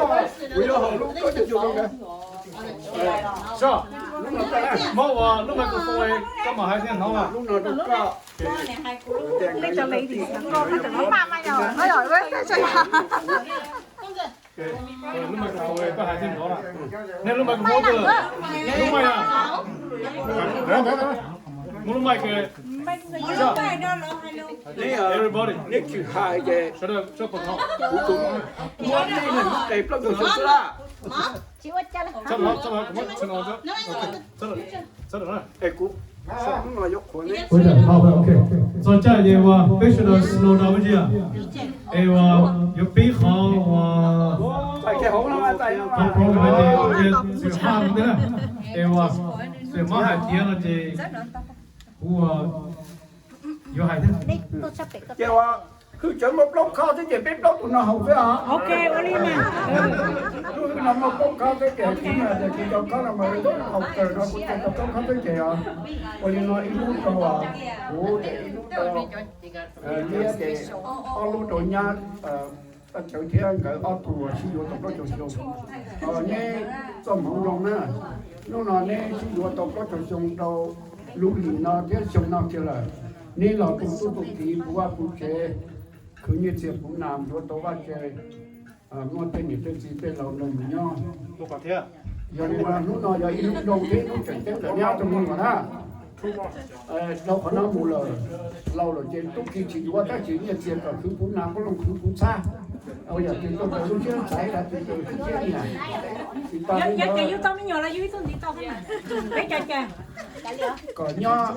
Kuv yuav haus lub koj cov cua no. Soj, muab ua lub microphone koj mam hais thiaj hnov na. Lub no rau koj. Lub microphone koj hais thiaj hnov na. Nej lub microphone, lub microphone, lub mic na. Muab lub mic, everybody. Neb tsis hais ces kuv tus muab nej mus tes plaub caug xyoo xwb laj. Txhob lov, txhob lov, kuv muab txhob lov, txhob lov. Es kuv, hnub no yuav qhuas neb. Ua ntawm hau, ok. Txog caij ces uas peb sawv daws slow down ib yam, es uas yuav pib qhov uas, qhov pro no ces cia txwm haj thiab na, es uas txwm muab hais tiav no ces kuv uas yuav hais thiab. Ces uas hwj tseem muaj plaub khob xwb ces peb plaub tus no haus xwb os. Ok, ua li mas. Lub hwj no muaj plaub khob xwb ces kuv, kuv cov khob no mas haus kawg no kuv cov plaub khob xwb ces os. Ua li no ib lub rau kuv, ib lub rau Liab ces ob lub rau nyab Paj Cawv thiab nkawd ob tug uas sib yuav tau plaub caug xyoo. Neb txoj hmoov zoo na, hnub no neb sib yuav tau plaub caug xyoo rau lub hlis no thiab xyoo no kiag lawm. Neb los tu tub tu kiv puv vaj puv tsev, khwv nyiaj txiag puv nas, yuav tau vaj tse, muaj tej niam tej txiv tej laus nrog mus nyob. Yog li mas hnub no yog ib hnub zoo thiab hnub tseem ceeb ntawm neb ob tug me nyuam na. Dhau qhov no mus lawm, laus lawm ces tub ki tsis yuav tab sis nyiaj txiag kom khwv puv nas, qoob loo khwv puv txhab. Yog tsis tau raws lub siab xav, tsis tau lub siab nyiam, tsis tau li ntawd. Kom nyob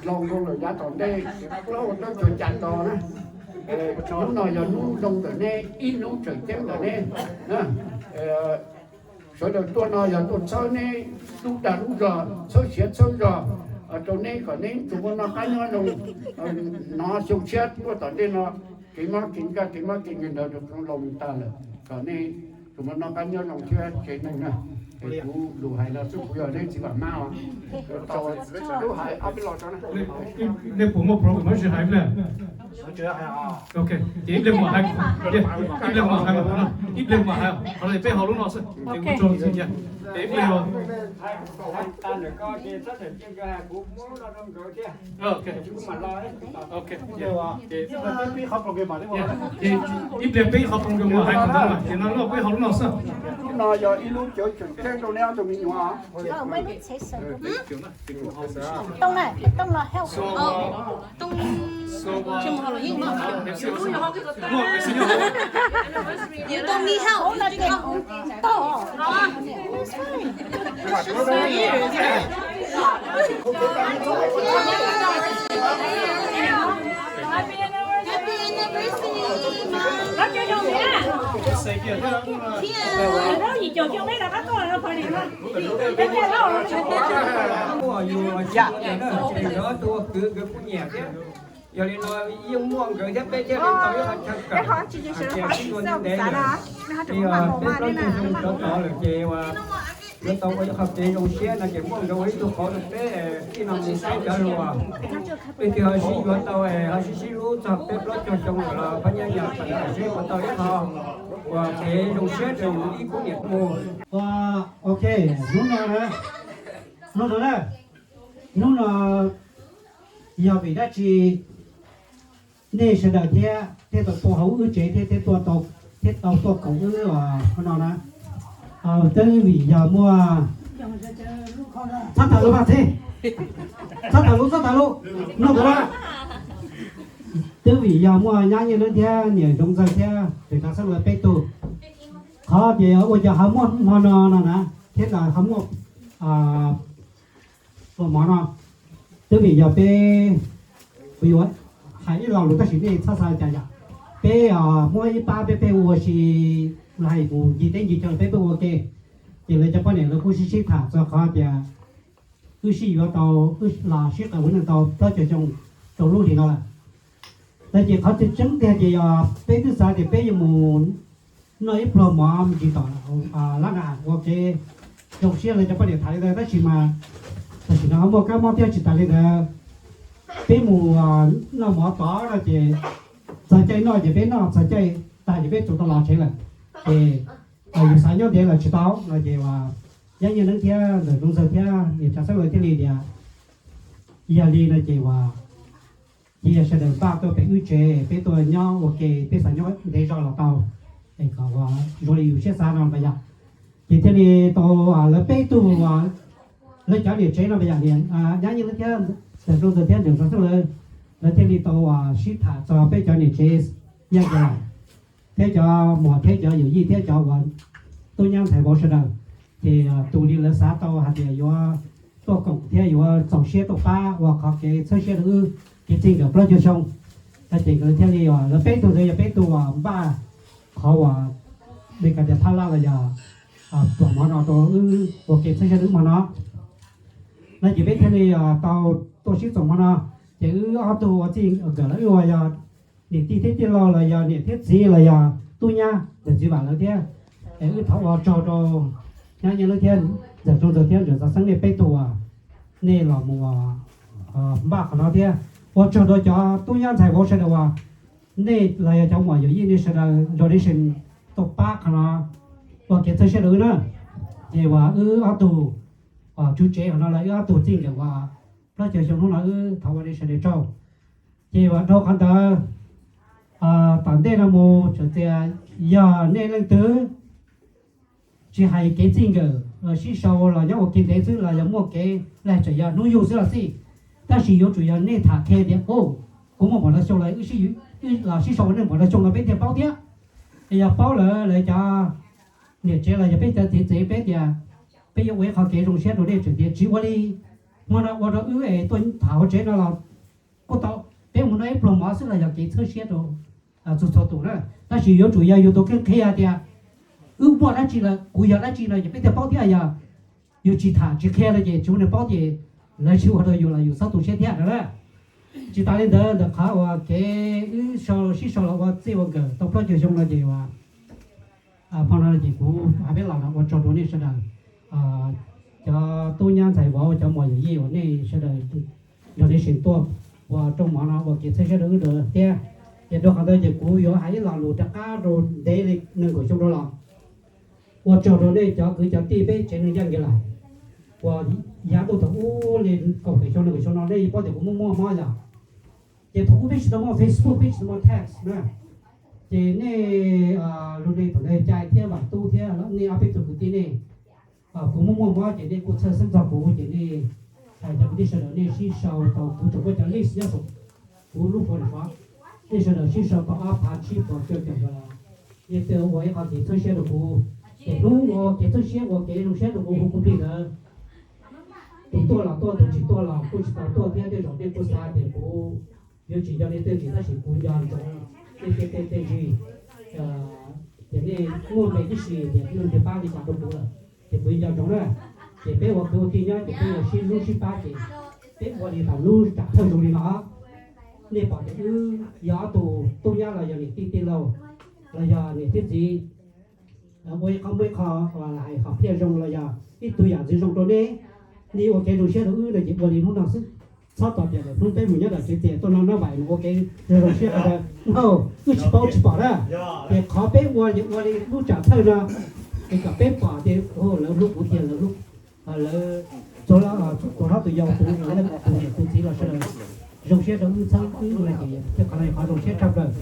zoo zoo lawm yav tom ntej, plaub hau tawb cuag cas tos na. Hnub no yog hnub zoo ntawm neb, ib hnub tseem ceeb ntawm neb. Sawv daws tuaj no yog tuaj txhawb neb lub dag lub zog, txhawb siav txhawb zog rau neb kom neb tsuas muaj noj qab nyob zoo, hnov xyoo tshiab tuaj tom ntej no, kev mob kev nkag kev mob kev nkeeg ntawd rau laus mus tag lawm, kom neb tsuas muaj noj qab nyob zoo thiab tsev neeg na. Es kuv lus hais no xwb, kuv yog neb txiv Vam Mab os. Tau, lub hais ob peb lo tso na. Nej puas muaj problem, muab sib hais pliag. Ok, ces ib pliag mam hais, ib pliag mam hais, ib pliag mam hais, qhov no peb haus lub no xwb, ces kuv tso cia, ces ib pliag. Ib pliag peb qhov program mam hais kom tau, ces no peb haus lub no xwb. Lub no yog ib lub cawv tseem ceeb rau neb ob tug me nyuam. Yog li no yeej muaj nkawd thiab peb thiaj li tau ib qho chaw kawm, sib yuav ntev lawm. Ces peb plaub caug xyoo rov tod lawm ces yuav tau ua ib qho kev zoo siab no ces muaj nkawd ua ib tug qauv rau peb, txij no mus peb cov hluas, peb thiaj ho sib yuav tau, ho sib sib hlub txog peb plaub caug xyoo lawm los pab nyob yog seb puas tau ib qho uas kev zoo siab rau yus ib khub niam tub. Ok, hnub no na, hnub no na, hnub no yog vim dab tsi nej sawv daws thiaj, thiaj tau tuaj hauv wb tsev thiab, thiab tuaj tau, thiab tau tuaj koom wb no na? Twb vim yog muaj, txhob tham lus mas txhib, txhob tham lus, txhob tham lus, mloog kuv na. Twb vim yog muaj nyab Nyiaj Neeb thiab niam Zoov Ntxawg thiab tus Tsav Xeeb lawv peb tug, qhov tias ua cas ho muaj hmo no no na, thiab ho muaj ua mov no, twb vim yog peb, kuv yuav hais ib lo lus tab sis nej txhob xav cas yom. Peb muab ib pab peb peb ua si, hais mus ncig teb ncig chaw peb peb ua ke, ces lawv cov poj niam lawv kuj sib sib tham txog qhov tias wb sib yuav tau, wb los sib qawm ua neej tau plaub caug xyoo rau lub hlis no lawm. Tab sis qhov tseeb tiag ces yog peb twb xav tias peb yuav mus noj ib pluag mov me ntsis tom lab na ua ke, zoo siab lawv cov poj niam tham li ntawd tab sis mas tam sim no ho muaj kab mob thiab tsis tas li ntawd, peb mus noj mov tod no ces txog caij noj ces peb noj, txog caij tag ces peb tsuas tau los tsev lawm. Ces yus xav nyob ntev los tsis tau no ces uas Yaj Nyiaj Neeb thiab Ntxawm Zoo Ntxawg thiab niam Tsav Xeeb lawv thiaj li tias, yog li no ces uas cia sawv daws npaj tuaj pem wb tsev, peb tuaj nyob ua ke, peb xav nyob ntev zog los tau, es kom uas zoo li yus siab xav no pas yog. Ces thiaj li tau lawv peb tug, lawv cov niam tsev no pas yog, Yaj Nyiaj Neeb thiab Ntxawm Zoo Ntxawg thiab niam Tsav Xeeb lawv, lawv thiaj li tau uas sib tham txog peb cov niam tsev Yaj Nyiaj Neeb thiab cov muam thiab cov yawm yij thiab cov uas tub nyab ntxhais vauv sawv daws. Ces tus li lawv xav tau hais tias yuav tuaj koom thiab yuav txaus siab tuaj pab ua qhov kev txhawb siab rau wb kev txij nkawm plaub caug xyoo. Ces nkawd thiaj li, lawv peb tug ntawd yog peb tug uas npaj qhov uas li ka tias thaj laj los yog pluas mov no rau wb ua kev txhawb siab rau wb hmo no. No ces peb thiaj li tau tuaj sib txoos hmo no. Ces wb ob tug ua txij nkawm los wb ua yog niam tij thiab tij laug los yog niam thiab txiv los yog tub nyab ntxawm txiv Vam lawv thiab. Es wb thov ua tsaug rau Yaj Nyiaj Neeb thiab Ntxawm Zoo Ntxawg thiab Ntxawm Txav Xeeb nej peb tug uas nej los mus npaj qhov no thiab ua tsaug rau cov tub nyab ntxhais vauv sawv daws uas nej los yog cov muam yawm yij nej sawv daws donation tuaj pab qhov no ua kev txhawb siab rau wb na. Ces uas wb ob tug tswv tsev qhov no los wb ob tug txij nkawm uas plaub caug xyoo hnub no wb thov ua nej sawv daws tsaug. Ces uas dhau qhov ntawd tom ntej no mus txawm tias yog nej leej twg tsis hais kev txij nkawm sib sau los nyob ua ke ntev xwb los yog muaj kev laj tseem yog hnub yug xwb los xij, tab sis yuav tsum yog nej tham qhia tias, o, kuv muaj npaum no xyoo lawm, wb los sib sau ua neej npaum no xyoo no peb thiaj paub thiab. Es yog paub lawm lawv cov niam tsev los yog peb cov txiv tsev peb tias peb yuav ua ib qho kev zoo siab rau nej tseem tias tsis ua li hmo no ua rau wb es tuaj tham hauv tsev no los kuj tau, peb mus noj ib pluag mov xwb los yog kev txhawb siab rau txhua txhua tus na. Tab sis yuav tsum yog yus tus kheej qhia tias wb muaj dab tsi lawm, kuv yog dab tsi no ces peb thiaj paub thiab. Yog yus tsis tham tsis qhia no ces tsis muaj neeg paub ces lawv tsis ua rau yus los yus txhob tu siab thiab no na. Tsis tas li ntawd ntawm qhov uas kev wb sib sau los ua txij ua nkawm tau plaub caug xyoo no ces uas hmo no ces kuv hais peb los no ua tsaug rau nej sawv daws, cov tub nyab ntxhais vauv cov muam yawm yij uas nej sawv daws nrog nej sim tuaj ua rooj mov no ua kev txhawb siab rau wb thiab. Ces rau qhov ntawd ces kuv yuav hais ib lo lus rov qab rau ntev li nees nkaum xyoo rau los, ua tsaug rau nej cov kwv cov tij peb tsev neeg Yaj Nyiaj Neeb uas yav tuaj thaum ub li kaum tawm xyoo nees nkaum xyoo no nej yeej paub tias kuv muaj muaj mob yog. Ces thaum ub peb tsis tau muaj Facebook, peb tsis tau muaj text na. Ces nej, Lug Neeg thaum ntawd Cai thiab Vam Tub thiab nej ob peb tug kwv tij nej, kuv muaj muaj mob ces nej kuj txhawj xeeb txog kuv ces nej, cov kwv tij sawv daws nej sib sau tau, kuv tseem muaj cov list nyob saum kuv lub phone no, nej sawv daws sib sau tau ob phav tsib puas cuaj caum los, nej thiaj ua ib qho kev txhawb siab rau kuv. Ces hnub ua kev txhawb siab ua kev zoo siab rau kuv hu kuv plig ntawd, tus tuaj los tuaj, tus tsis tuaj los kuj tsis tau tuaj thiab. Tej zaum nej kuj xav tias kuv yuav tsis nco nej tej ntsis, tab sis kuv nco ntsoov nej tej tej ntsis. Ces nej muaj npe tib si tias nej pab li cas rau kuv lawm, ces kuv nco ntsoov na. Ces peb ua kwv ua tij nyob ces peb yuav sib hlub sib pab ces peb ua li thaum lub tsam thawj zoo li no. Nej pom tias wb yog ob tug tub nyab los yog niam tij tij laug los yog niam thiab txiv, ua ib qho muaj ib qho hais hom phiaj zoo los yog ib tug yam ntxwv zoo rau nej, nej ua kev zoo siab rau wb no ces ua li hnub no xwb. Txhob tos tias lwm hnub peb mus nyob tom tsev txias tuaj no no vais mus ua kev zoo zoo siab rau no, wb tsis paub tsis pom na. Ces qhov peb ua ces ua li lub tsam thawj no, es kom peb pom tias lawv hlub kuv tiag, lawv hlub, lawv, tus hlob tus yau, tus niam tus txiv los sawv daws zoo siab rau wb txhawb wb no ces thiaj qhov no yog qhov zoo siab tshaj plaws.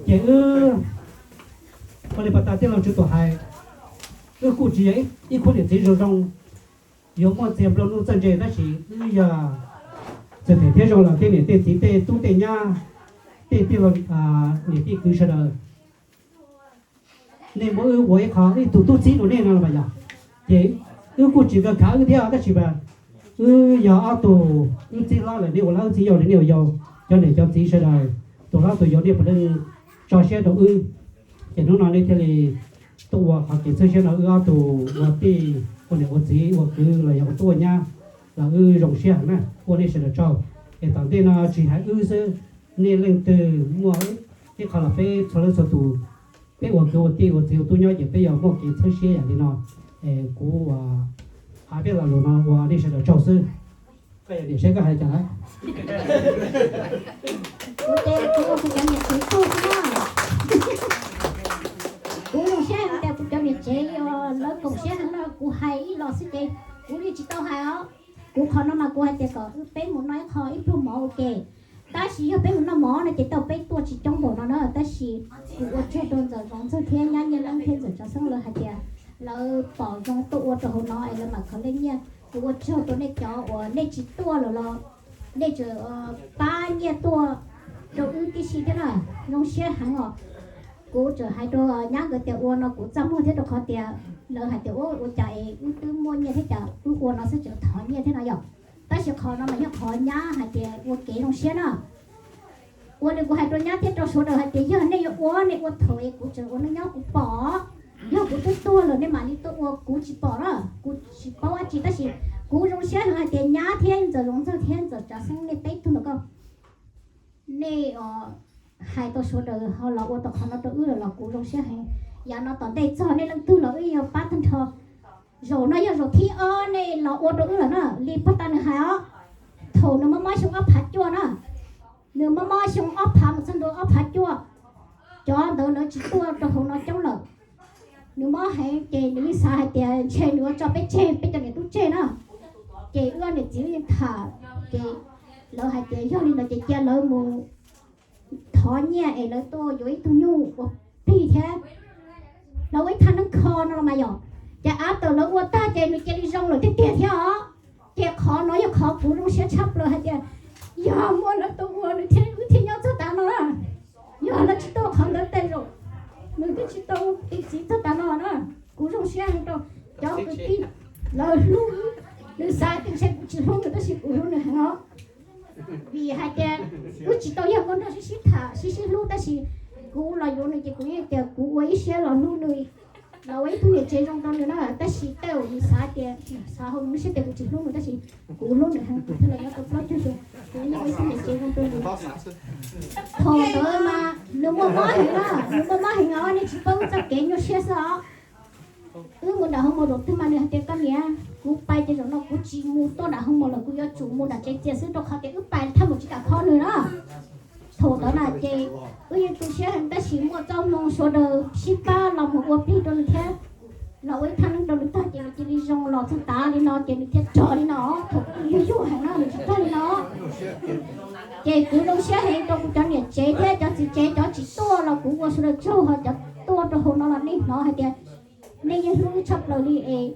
Ces wb ua li pas tas tij laug Tswv Tuam hais, wb kuj tsis yog ib khub niam txiv zoo zoo yuav muaj txiag nplua nuj txawj ntse, tab sis wb yog txawm phem thiab zoo los tej niam tej txiv tej tub tej nyab, tej tij laug, niam tij kwv sawv daws, nej muab wb ua ib qho ib tug tub txib rau nej no los mas yog. Ces wb kuj tsis nkag khav wb thiab tab sis mas wb yog ob tug, wb txib hlob lawm nej ua hlob, wb txib yau lawm nej ua yau, cov niam cov txiv sawv daws, tus hlob tus yau nej puav leej tso siab rau wb. Ces hnub no nej thiaj li tuaj ua qhov kev txhawb siab no, wb ob tug ua tij ua niam ua txiv ua kwv los yog ua tub ua nyab los wb zoo siab heev na, ua nej sawv daws tsaug. Es tom ntej no tsis hais wb xwb, nej leej twg muaj ib qho los peb txhua leej txhua tus, peb ua kwv ua tij ua txiv ua tub nyob ces peb yuav muaj kev txhawb siab yam li no. Es kuv hais peb lo lus no ua nej sawv daws tsaug xwb. Koj yog niam saib koj hais cas lawm? Kuv ces kuv ua kuv cov niam txiv txuj xwb na. Kuv zoo siab tias Kuv qhov no mas kuv hais tias kom wb peb mus noj ib qho ib pluag mov ua ke. Tab sis yog peb mus noj mov no ces tau peb tuaj tsis coob npaum no na, tab sis kuv ua tsaug rau Ntxawm Zoov Ntxawg thiab Nyab Nyiaj Leeb thiab Ntxawm Tsav Xeeb lawv hais tias lawv pom zoo tuaj ua rau hauv no es lawv mam kho lej nyiaj. Kuv ua tsaug rau nej cov uas nej tsis tuaj lawm los nej tseem pab nyiaj tuaj rau wb tib si thiab na, zoo siab heev os. Kuv tseem hais rau nyab nkawd tias ua no kuv txaj muag thiab rau qhov tias lawv hais tias ua ua cas es wb twb muaj nyiaj thiab cas wb ua no xwb tseem thov nyiaj thiab no yom. Tab sis qhov no mas yog qhov nyab hais tias ua kev zoo siab na. Ua li kuv hais rau nyab thiab rau sawv daws hais tias yog nej yuav ua nej ua thaum es kuv tseem ua neej nyob kuv pom, yog kuv twb tuag lawm nej mam li tuaj ua kuv tsis pom na, kuv tsis paub dab tsi tab sis kuv zoo siab heev hais tias nyab thiab Ntxawm Zoov Ntxawg thiab Ntxawm Tsav Xeeb nej peb tug ntawm ko nej hais tau sawv daws ho los ua tau qhov no rau wb lawm los kuv zoo siab heev. Yav no tom ntej txog nej leej twg los wb yuav pab tag nrho. Zaum no yog zaum thib ob nej los ua rau wb lawm na, li puag ta nws hais os, thaum nws mob mob xyoo ob phav cuaj na, nws mob mob xyoo ob phav mus txog ntua ob phav cuaj, cov ntawd lawv tsis tuaj rau hauv no coob lawm. Nws mob heev ces nws yeej xav hais tias ntshe nws yuav tso peb tseg, peb cov niam tub tseg na. Ces wb niam txiv wb yeej tham, ces lawv hais tias yog li ntawd ces cia lawv mus thov nyiaj es lawv tuaj yuav ib tug nyuj ua plig thiab lawv ua ib thaj neeb kho no los mas yom. Ces av tawm lawv ua tag ces nws cia li zoo lawm tiag tiag thiab os. Ces qhov no yog qhov kuv zoo siab tshaj plaws hais tias yog muaj lawv tau ua nws thiab wb thiaj nyob txog tav no na. Yog lawv tsis tau qhov ntawd tej zaum nws twb tsis tau ua tus txiv txog tav no na. Kuv zoo siab heev rau cov kwv tij, lawv hlub, nws xav tias ntshe kuv tsis hlub nws tab sis kuv hlub nws heev os. Vim hais tias wb tsis tau yog nkauj nraug sib sib tham sib sib hlub tab sis kuv los yuav nws ces kuv yeej tias kuv ua ib siab los hlub nws, los ua ib tug niam tsev zoo rau nws na. Tab sis tej zaum nws xav tias, xav hauv nws lub siab tias kuv tsis hlub nws tab sis kuv hlub nws heev kuv thiaj los nyob tau plaub caug xyoo, kuv yeej ua ib tug niam tsev zoo rau nws. Thaum ntawd mas nws muaj mob heev na, nws muaj mob heev os, nej tsis paub wb txoj kev nyuaj siab xwb os. Wb mus nram hoo maum zaum twg mas nws hais tias koj niam, kuv pais ces zaum no kuv tsis mus tuaj nram hoo maum lawm, kuv yuav tsum mus nram tsev txias xwb rau qhov tias wb pais thaj mus tsis kam kho nws na. Thaum ntawd na ces wb yeej tu siab heev tab sis muaj txoj hmoo sawv daws sib pab los mus ua plig rau nws thiab, los ua ib thaj neeb rau nws tag ces nws cia li zoo los txog tav li no ces nws thiaj rog li no. Thaum kuv yug yug heev no nws tsis rog li no. Ces kuv zoo siab heev rau kuv cov niam tsev thiab cov txiv tsev, cov tsis tuaj los kuv ua sawv daws tsaug, ho cov tuaj rau hauv no los nej hnov hais tias nej yeej hlub wb tshaj plaws li es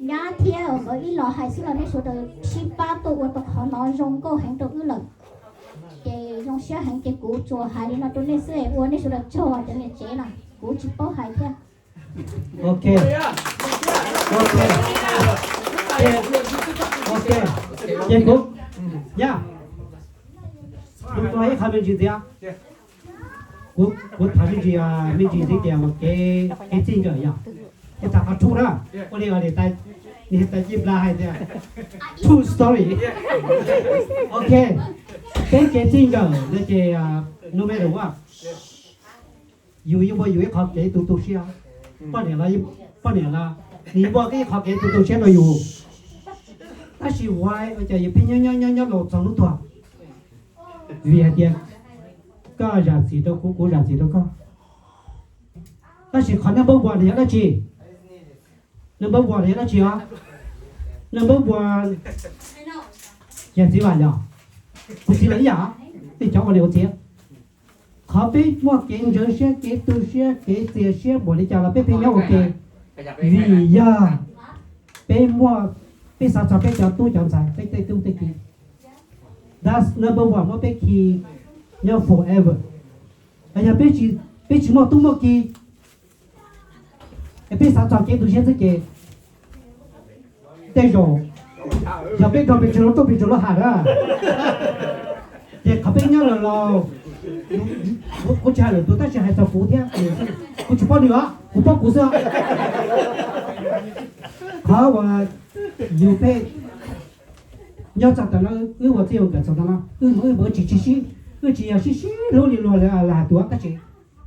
nyab thiab nkawd ib los hais xwb los nej sawv daws sib pab tuaj ua tau qhov no zoo nkauj heev rau wb lawm. Ces zoo siab heev ces kuv tsuas hais li no rau nej xwb es ua nej sawv daws tsaug cov niam tsev na, kuv tsis paub hais thiab. Ok, ok, ok, ces kuv, ya, kuv ib qho me ntsis ntxiv, kuv, kuv tham me ntsis, me ntsis ntxiv tias kev, kev txij nkawm yog, kuv tham qhov true na, ua li niam tais Npla hais tias true story. Ok, peb kev txij nkawm no ces no matter what, yus yeej muaj yus ib qho kev tu tu siab. Poj niam los, poj niam los nws yeej muaj ib qho kev tu tu siab rau yus. Tab sis why ua cas yus pheej nyob nyob nyob nyob los txog hnub tuag? Vim hais tias koj zam txim rau kuv, kuv zam txim rau koj. Tab sis qhov number one yog dab tsi? Number one yog dab tsi os? Number one, yog txiv Vam yog, kuv txiv los ib yam, nej cov ua niam ua txiv. Qhov peb muaj kev ntxhov siab, kev tu siab, kev txias siab npaum li cas los peb pheej nyob ua ke, vim yog peb muaj, peb xav txog peb cov tub cov ntxhais, peb tej tub tej ki. That's number one muab peb khi nyob forever. Yog peb tsis, peb tsis muaj tub muaj ki, es peb xav txog kev tu siab xwb ces tej zaum yog peb nrog pes tsawg lub rooj pes tsawg lub hav na, ces qhov peb nyob los los, kuv tsis hais lwm tus tab sis hais txog kuv thiab, kuv tsis paub nws os, kuv paub kuv xwb os. Qhov uas yus pheej nyob txog tam no, wb ua txij ua nkawm txog tam no, wb mas wb mas wb tsis sib, wb tsis yog sib sib hlub li luag lawv hais tuaj tab sis,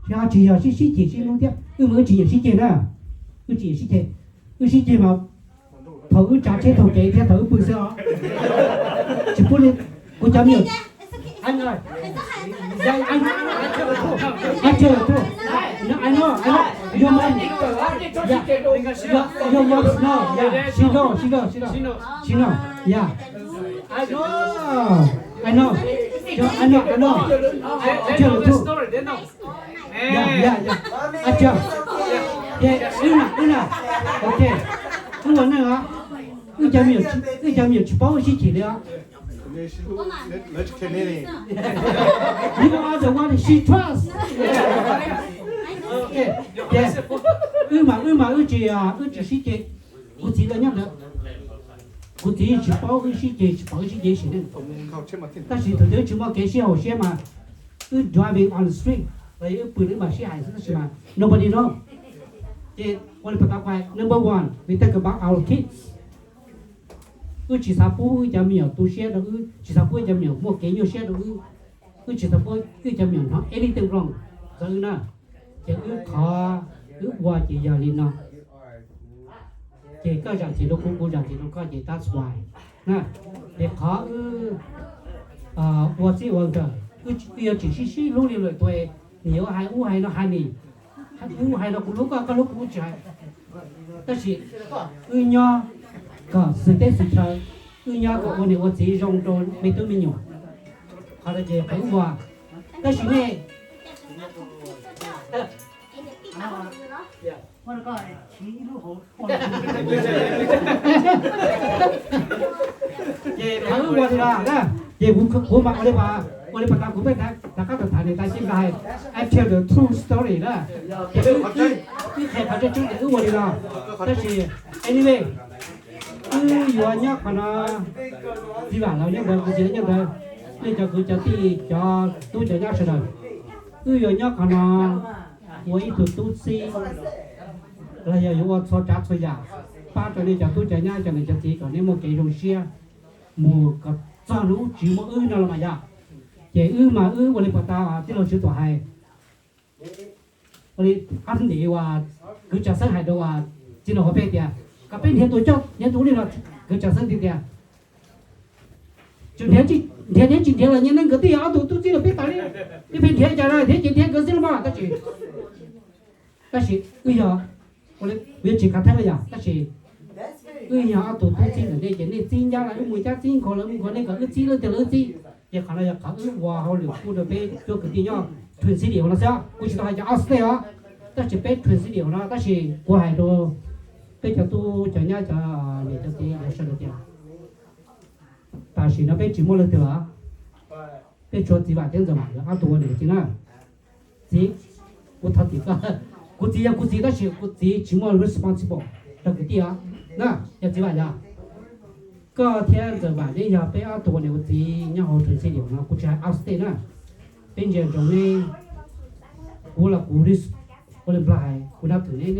yog tsis yog sib sib ceg sib hlub thiab, wb mas wb tsis nyiam sib ceg na, wb tsis nyiam sib ceg, wb sib ceg mas thaum wb tsav tsheb taug kev thiab thaum wb pw xwb os. Tsis pub li kuv cov me nyuam, I know, I know, your mom, Yeah. Your, your mom know. Yeah. She know. She know. She know. She know. Yeah. I know. I know. I know. I know. I tell you too. Yeah, yeah, yeah. I tell. Yeah, wb na, wb na. Ok. Wb ua neej os. Wb cov me nyuam, wb cov me nyuam tsis paub wb sib chim li os. You are the one she trust. Ok. Yeah. Wb mas, wb mas wb tsis, wb tsis sib ceg. Kuv txiv los nyob ntawd. Kuv txiv tsis paub wb sib ceg, tsis pom wb sib ceg sim neej. Tab sis thaum twg wb tsis muaj kev sib haum siab mas wb driving on the street los yog wb pw wb mam sib hais xwb tab sis mas nobody know. Ces ua li pas tas kuv hais, number one, we think about our kids. Wb tsis xav pub wb cov me nyuam tu siab rau wb, tsis xav pub wb cov me nyuam muaj kev nyuaj siab rau wb, wb tsis xav pub wb cov me nyuam hnov anything wrong ntawm wb na. Ces wb qhov wb ua ces yog li no. Ces koj zam txim rau kuv, kuv zam txim rau koj ces that's why. Ces qhov wb ua txij ua nkawm, wb yuav tsis sib sib hlub li lwm tus, nws yuav hais ub hais no hais nws, ub hais no kuv hlub koj, koj hlub kuv tsis hais. Tab sis wb nyob kom xwm teb xwm chaw, wb nyob kom ua niam ua txiv zoo rau me tub me nyuam. Qhov no ces qhov wb ua. Tab sis nej Ces qhov wb ua li no na, ces kuv, kuv mam ua li, ua li pas tas kuv pheej rov qab tham tham nws tas sib nqa hais, I tell the true story na. Ces wb, wb qhia qhov tseeb tseeb tias wb ua li no. Tab sis anyway, wb yuav nyob qhov no, txiv Vam los nyob ntawd, kuv txiv los nyob ntawd, nej cov kwv cov tij cov tub cov nyab sawv daws, wb yuav nyob qhov no ua ib tug tub txib los yog yuav ua txhua tsav txhua yam pab rau nej cov tub cov nyab cov niam cov txiv kom nej muaj kev zoo siab mus kom txog hnub tsis muaj wb no los mas yog. Ces wb mas wb ua li pas tas tij laug Tswv Tuam hais, ua li ob hnub ntawd uas kwv Tsav Xeeb hais rau uas txiv Nraug Hauv Pej tias kom peb nrhiav tus coj nrhiav tus li no, kwv Tsav Xeeb tias tseem nrhiav, nrhiav thiab tsis nrhiav los nyias neej nkawd twb yog ob tug tub txib los peb tas li, peb nrhiav cas no nrhiav ces nrhiav nkawd xwb los mas. Tab sis, tab sis wb yog, kuv yuav tsis khav theeb yog, tab sis wb yog ob tug tub txib ntawm nej ces nej txib ncab los wb mus ncab, txib nkhaus los wb mus nkhaus, nej kom wb txib leej twg los wb txib. Ces qhov no yog qhov wb ua hauj lwm pub rau peb cuab kwv tij nyob Twin City hauv no xwb, kuv tsis tau hais cov out of state os, tab sis peb Twin City hauv no, tab sis kuv hais rau peb cov tub cov nyab cov niam cov txiv sawv daws tias tam sim no peb tsis muaj leej twg lawm, peb tshuav txiv Vam thiab ntxawm Vam nkawd ob tug ua niam txiv na. Txiv, kuv thov txim koj, kuv txiv yog kuv txiv tab sis kuv txiv tsis muaj responsible rau kwv tij os na. Yog txiv Vam yog, koj thiab ntxawm Vam neb yog peb ob tug ua niam ua txiv nyob hauv Twin City no, kuv tsis hais out of state na. Peb ntsia ntsoov neb, kuv los kuv ua li Nplog hais, kuv nrog thwm neb,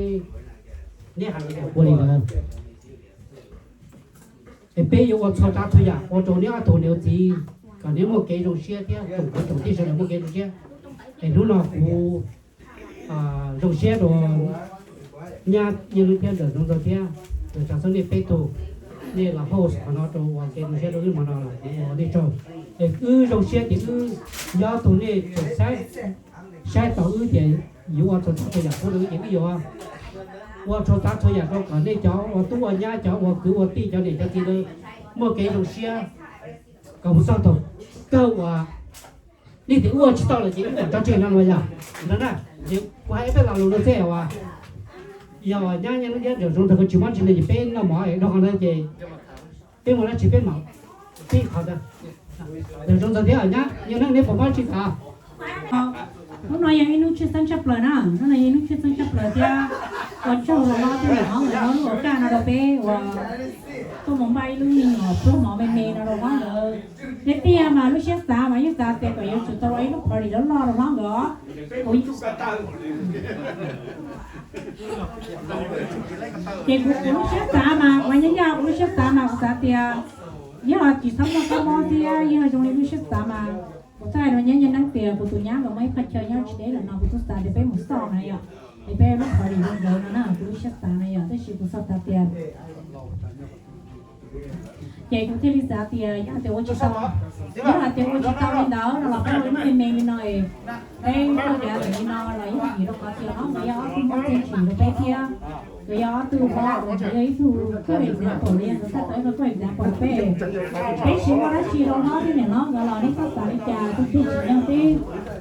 neb hais li cas kuv ua li ntawd. Es peb yuav ua txhua tsav txhua yam ua rau neb ob tug niam ua txiv kom neb muaj kev zoo siab thiab tsoom kwv tsoom tij sawv daws muaj kev zoo siab. Es hnub no kuv zoo siab rau nyab Nyiaj Neeb thiab ntxawm Zoov Ntxawg thiab ntxawm Tsav Xeeb nej peb tug, nej los host qhov no rau ua kev zoo siab rau wb hmo no los kuv ua nej tsaug. Es wb zoo siab ces wb nyob tus nej tseem saib, saib tau wb ces yuav ua txhua tsav txhua yam pub rau wb ces wb yuav ua txhua tsav txhua yam rau kom nej cov ua tub ua nyab, cov ua kwv ua tij, cov niam cov txiv lawv muaj kev zoo siab kom mus txog thaum kawg uas nej tias wb ua tsis tau lawm ces wb mam tso tseg no los yog. Ntawd na, ces kuv hais ib peb lo lus no xwb uas yog nyab Nyiaj Neeb thiab ntxawm Zoov Ntxawg nkawd tsis muab tsis ntawd ces peb noj mov rau qhov ntawd ces peb mus dab tsi peb mam pib qhov ntawd. Ntxawm Zoov Ntxawg thiab nyab Nyiaj Neeb neb puas muab tsis tas? Hnub no yog ib hnub tshwj xeeb tshaj plaws na, hnub no yog ib hnub tshwj xeeb tshaj plaws thiab ua tsaug rau hlob thiab niam hlob nkawd muab lub hauv kaj no rau peb uas tuaj mus npaj ib lub me nyuam pluab mov me me no rau hlob nkawd. Neb tiag mas lub siab xav mas yeej xav tias kom yuav tsum tau ua ib lub party loj loj rau hlob nkawd. Ces kuv, kuv lub siab xav mas kuv nyob nyob kuv lub siab xav mas kuv xav tias yog tsis txhob muaj kab mob thiab yog zoo li lub siab xav mas kuv txhais rau nyab Nyiaj Neeb tias kuv tus nyab nkawd muaj ib qhov chaw nyob tsis deb lawm no kuv txawm xav tias peb mus xauj no yom, es peb lub party zoo nkawd no na, kuv lub siab xav no yom, tab sis kuv txhais tau tias ces kuv thiaj li xav tias yog hais tias ua tsis tau, yog hais tias ua tsis tau li ntawd no los peb ua ib lub me me li no es peb tuaj yav ntawm li no los yeej vim rau qhov tias hlob nkawd yog ob tug muaj txiaj tsim rau peb thiab. Nkawd yog ob tug, yog ib tug kuj example li, nkawd txhaj tau ib qho kuj example peb. Peb tsis muaj dab tsi rau hlob thiab niam hlob nkawd los nej txhob xav li cas, tus twg tsim nyog peb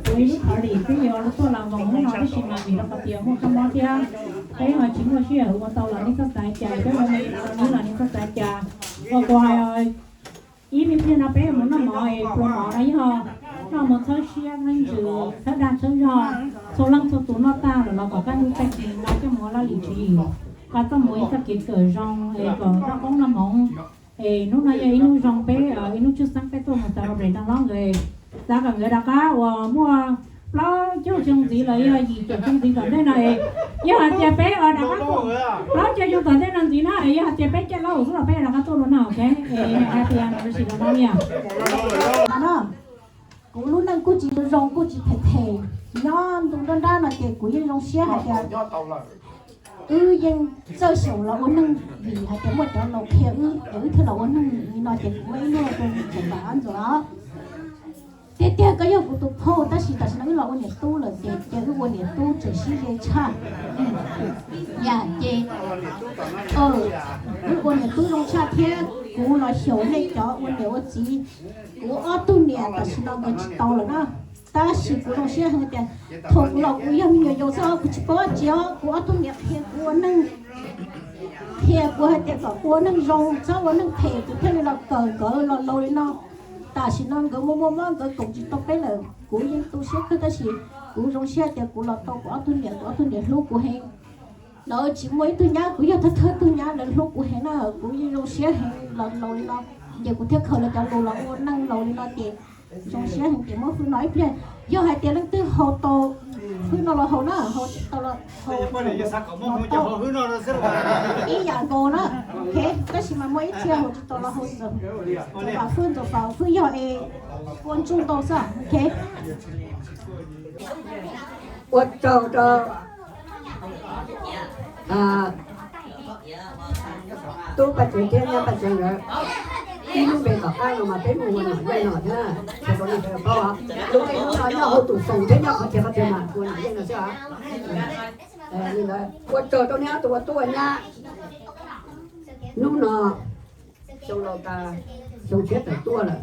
ua ib lub party peb yuav tuaj los nkoos hnub no tab sis mas vim rau qhov tias muaj kab mob thiab peb ho tsis muaj sij hawm ua tau los nej txhob xav li cas, peb ua me me rau nej los nej txhob xav li cas. Ua kuv ib me pliag no peb mus noj mov es pluas mov no yog noj mov txhawb siab txhawb ntsws txhawb dag txhawb zog, txhua leej txhua tus noj tag lawm los kom kaj ntug tag kis no coj mus ua laj lim tswv yim, qhov txoj mus ib txoj kev kawm zoo es kom noj qoob noj hmoov. Es hnub no yog ib hnub zoo peb ib hnub tshwj xeeb peb tuaj mus celebrate no hlob nkawd, xav kom nkawd rov qab uas muaj plaub caug xyoo ntxiv los yog yim caum xyoo ntxiv tom ntej no es, yog hais tias peb rov qab, plaub caug xyoo tom ntej no ntxiv na es yog hais tias peb caij laub hauv xwb los peb rov qab tuaj dua no, ok. Es hais tias no sim no no niam, kuv lub neej kuj tsis zoo kuj tsis phem phem, nyob ntu nruab nrab no ces kuv yeej zoo siab hais tias wb yeej txawj xyaum los ua neeg vim hais tias muaj cov laus qhia wb es wb thiaj los ua neeg li no ces kuv muaj ib lub tseem pam ob ntxuam os. Tiag tiag koj yog kuv tus phauj tab sis tam sim no wb los ua niam tub lawm ces ces wb ua niam tub tseem sib ze tshaj. Yam ces wb ua niam tub zoo tshaj thiab kuv los xyaum nej cov ua niam ua txiv. Kuv ob tug niam tam sim no nkawd tsis tau lawm na, tab sis kuv zoo siab heev tias thaum kuv los kuv yog me nyuam yaus xwb os, kuv tsis paub dab tsi os, kuv ob tug niam qhia kuv ua neeg, qhia kuv hais tias kom ua neeg zoo txhob ua neeg phem, kuv thiaj li los kawm nkawd los laus li no. Tam sim no nkawd muaj muaj mob nkawd koom tsis tau peb lawm, kuv yeej tu siab kawg tab sis kuv zoo siab tias kuv los tau kuv ob tug niam, kuv ob tug niam hlub kuv heev. Lawv tsis muaj ib tug nyab, kuv yog thawj thawj tug nyab lawv hlub kuv heev na, kuv yeej zoo siab heev los laus li no, ces kuv thiaj khaws lawv cov lus los ua neej laus li no ces zoo siab heev ces muab hwj no ib pliag. Yog hais tias leej twg haus tau hwj no los haus na, haus tsis tau los haus ib yam nkaus na. Ok, tab sis mas muaj ib txhia haus tsis tau los haus ntxuav fab, ntxuav fab, fab yog es ua ntsuj ntau xwb. Ok. Ua tsaug rau tub Paj Tswv thiab nyab Paj Tswv nkawd. Ib lub npe tom qab no mas peb mus ua nom yeej no thiab, sawv daws paub. Lub npe hnub no nyob hauv tus xoom thiab nyob qhov tiag qhov tiag mas ua nom yeej no xwb os. Li ntawd ua tsaug rau nej ob tug ua tub ua nyab. Hnub no xyoo laus tas, xyoo tshiab tawm tuaj lawm,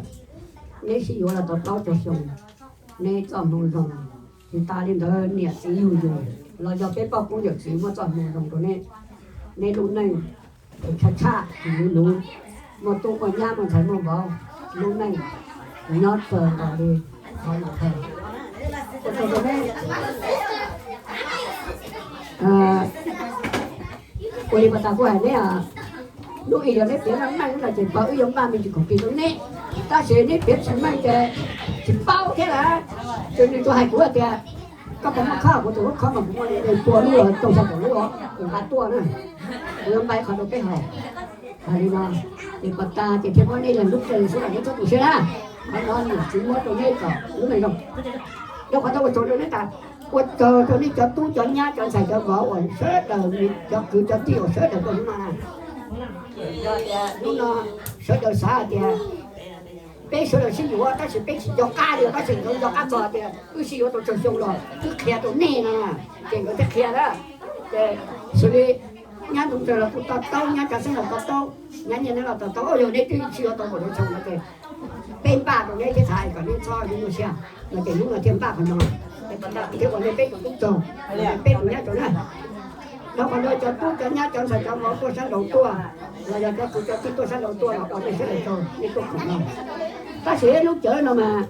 neb sib yuav los tau plaub caug xyoo, neb txoj hmoo zoo. Tsis tas li ntawd niam txiv yug yus los yog peb poj koob yawm txiv muaj txoj hmoo zoo rau neb. Neb lub neej tshaj tshaj tsis luv luv, muaj tub muaj nyab muaj ntxhais muaj vauv, lub neej nyob tsawg nkaus li qhov los thawj. Ua li pas tas kuv hais neb, hnub ib yog neb piav meej meej no ces pab wb yuav npaj me ntsis khoom plig rau neb, tab sis neb piav tsis meej ces tsis paub thiab lawm. Ces nws tsuas hais kuv tias, koj puas muaj khob? Kuv tus lub khob mas kuv muaj li puas lub, rau xya caum lub os, kuv nqa tuaj na, kuv yuav npaj ib qho rau peb haus. Hais li no, ces pas tas ces thiaj muab neb yog lub tsev xwb los neb txhob tu siab na. Qhov no niam txiv muab rau neb kom lub neej zoo. Rau qhov ntawd ua tsaug rau neb tas, ua tsaug rau nej cov tub cov nyab cov ntxhais cov vauv uas sawv daws, cov kwv cov tij uas sawv daws tuaj hnub no na. Yog tias hnub no sawv daws xav hais tias peb sawv daws sib yuav tab sis peb tsis nco qab li, tab sis nkawd nco qab txog tias wb sib yuav tau tsawg xyoo los wb qhia rau nej no, ces nkawd thiaj qhia na. Ces xws li nyab Ntxoov Rawg los kuj to taub, nyab Tsav Xeeb los to taub, nyab Nyiaj Neeb los to taub, yog nej twb sib yuav tau npaum no ces peb npaj rau neb thiab xav kom neb txhob nyuaj siab no ces hnub no thiaj npaj qhov no, thiab ua nej peb tus tub tsaug, peb tus nyab tsaug na. Rau qhov no cov tub cov nyab cov ntxhais cov vauv tuaj sab nraud tuaj, los yog cov kwv cov tij tuaj sab nraud tuaj los ua nej sawv daws tsaug nej tuaj khoom no. Tab sis lub cawv no mas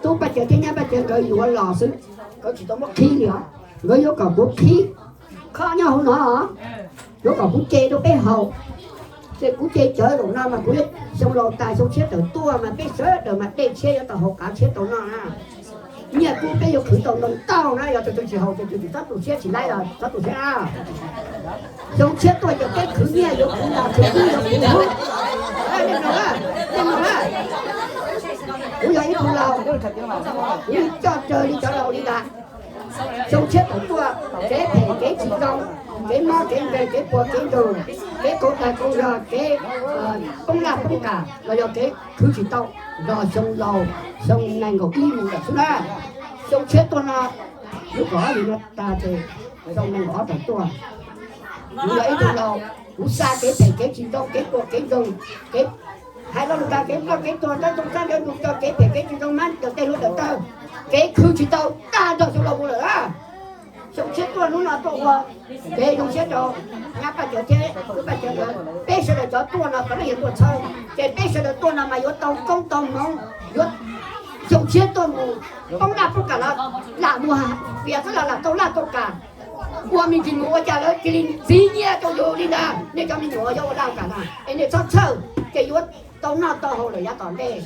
tub Paj Cawv thiab nyab Paj Cawv nkawd yuav los xwb, nkawd tsis tau muab qhib li os. Nkawd yuav kom kuv qhib khob nyob hauv no, yuav kom kuv ce rau peb haus. Ces kuv ce cawv zaum no mas kuv xyoo laus tas xyoo tshiab tawm tuaj mas peb sawv daws mas dej tshiab yuav tau haus, qav tshiab tau noj na. Nyiaj kub peb yuav khwv tau ntau ntau na, yog tus twg tsis haus ces tus twg txhob tu siab, tsis laib los txhob tu siab na. Xyoo tshiab tuaj ces peb khwv nyiaj yuav khwv los khwv kub yuav khwv huv. Nej mloog na, nej mloog na, kuv yog ib tug laus, kuv coj raws li cov laus li ntawd. Xyoo tshiab tawm tuaj, kev phem kev tsis zoo, kev mob kev nkeeg, kev puas kev ntsuag, kev kauv dag kauv zog, kev poob laj poob kam los yog kev khwv tsis tau, nrog xyoo laus, xyoo nees nkaum ib mus lawm xwb na. Xyoo tshiab tuaj no Kuv kom ob yim no tas ces zoo neeg qhov tawm tuaj. Kuv yog ib tug laus, kuv xa kev phem kev tsis zoo, kev tuag kev zoo, kev hais lo lus tas, kev ploj kev tuag, tab txoog sab ntawd tus coj kev phem kev tsis zoo hmab daws tej hluav daws taw, kev khwv tsis tau, tag nrho xyoo laus mus lawm. Xyoo tshiab tuaj hnub no tuaj ua kev zoo siab rau nyab Paj Cawv thiab wb Paj Cawv nkawd, peb sawv daws cov tuaj no puav leej yog tuaj txhawb, ces peb sawv daws tuaj no mas yuav tau koob tau hmoov, yuav xyoo tshiab tuaj mus poob laj poob kam los lam mus fias xwb los lam tau laj tau kam. Ua me ntsis mus ua cas lawv cia li ntxiv nyiaj rau yus li ntag. Nej cov me nyuam yuav ua laj ua kam na es nej txhob txhawj, ces yuav tau noj tau haus lawm yav tom ntej.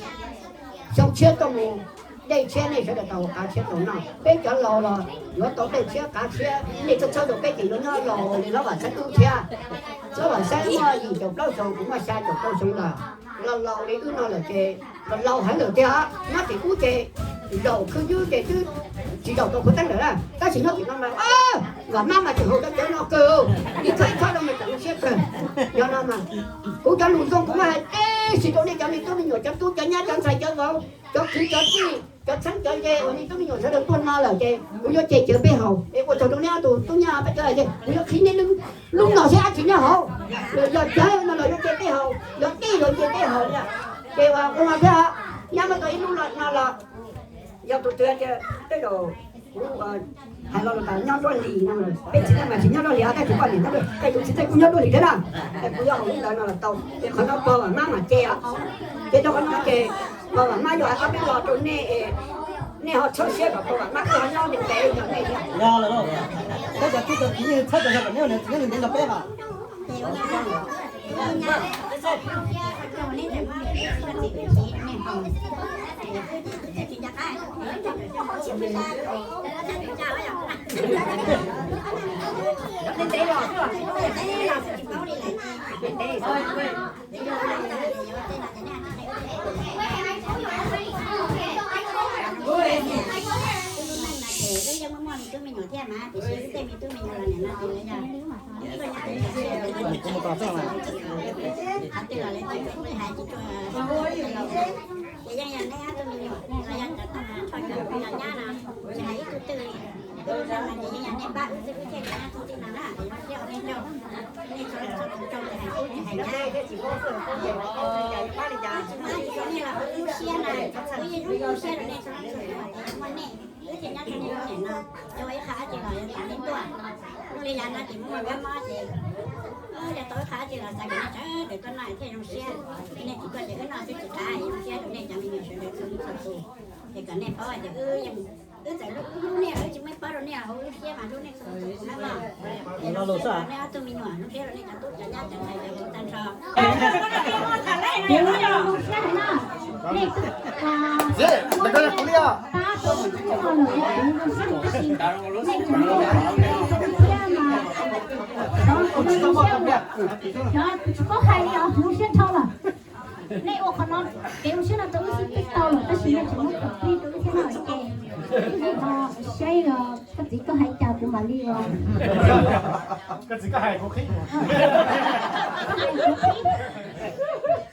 Xyoo tshiab tuaj mus, dej tshiab nej sawv daws tau qav tshiab tau noj, peb cov laus los yuav tau dej tshiab qav tshiab. Nej txhob txhawj rau peb ces yuav nyob laus li lawv vam xeeb wb thiab. Lawv vam xeeb muaj yim caum plaub xyoo, kuv muaj xya caum rau xyoo lawm, los laus li wb no lawm ces los laus heev lawm tiag. Nyob tim ub ces zaum khwb ywb ces twb tsis zaum tau khuv teeb lawm na, tab sis nyob tim no mas vam mab mas tseem haum rau cov no kawg, ib txhia ib txhia rau mas tseem zoo siab kawg. Yog no mas kuv cov lus zoo kuv muaj hais tib si rau nej cov me tub me nyuam, cov tub cov nyab, cov ntxhais cov vauv, cov kwv cov tij, cov txheeb cov ze uas nej tub me nyuam sawv daws tuaj no lawm ces kuv yuav cem cawv peb haus es ua tsaug rau nej ob tug tub nyab Paj Cawv es kuv yuav qhib nej lub no seb dab tsi nyob hauv. Yog cawv no los yuav cem peb haus, yog tij los cem peb haus. Ces ua no thiab, nyab muab tau ib lub no los yog tus twg tias tej zaum kuv hais lo lus tas nyob nruab hlis no, peb txiv neej mas tsis nyob nruab hlis, tab sis poj niam nyob nruab, tej tus txiv neej kuj nyob nruab hlis thiab na. Kuv yuav hais li ntawd no los tau, ces qhov no pog vam mab mas cem os. Ces rau qhov no ces pog vam mab yuav hais ob peb lo rau nej, nej ho txhawb siab kom pog vam mab wb ho nyob ntev ntev li no nej thiab. Yog lawm lauj, peb cov tub cov kiv yeej txhawb kom yog kom neb ua niam txiv neb ntev ntev nrog peb os. Wb yeej muaj muaj me tub me nyuam thiab mas, tiam sis wb tej me tub me nyuam los nim no ces lawv yog qhov twg los lawv tsis hais tsis tshua, ces yeej yog neb ob tug me nyuam los yog cov tub cov nyab no, tsis hais ib tug twg li. Wb lub neej no ces yeej yog nej pab wb xwb, wb thiaj li nyob txij no na, es zoo siab ua nej tsaug, nej txhua leej txhua tus tsaug ces hais tub ces hais nyab, tsis muaj ib tug twg li cas, tsis muaj dab tsi rau nej los wb lub siab na, wb yeej lub lub siab rau nej txhua leej txhua tus, ces yog muaj nej wb thiaj nyob rau nej lub niam no, yog ua ib qho dab tsi los yog tau nej tuaj. Muaj li yav no ces muaj kab mob ces yog tau ib qho dab tsi los xav kom nej sawv daws tuaj noj thiaj zoo siab. Nej tsis tuaj ces wb noj xwb tsis qab, zoo siab rau nej cov me nyuam sawv daws txhua leej txhua tus. Ces kom nej paub tias wb yeej, wb txawm hlub nej los wb tsis muaj ib pob rau nej hauv lub siab mas hlub nej txhua leej txhua tus na mog. Es zoo siab rau nej ob tug me nyuam, zoo siab rau nej cov tub cov nyab cov ntxhais cov vauv tag nrho. Tias lub no zoo siab heev na, nej twb ua pab tau ib tug no lawm es kuv zoo siab tab sis nej tseem muaj ib tug thiab mas, xyov tsis paub hais li os, zoo siab dhau lawm. Nej ua qhov no, kev zoo siab no rau wb xwb twb tau lawm tab sis nej tseem muab tus plig rau wb thiab no ces wb ho saib koj txiv koj hais cas kuv mam li os.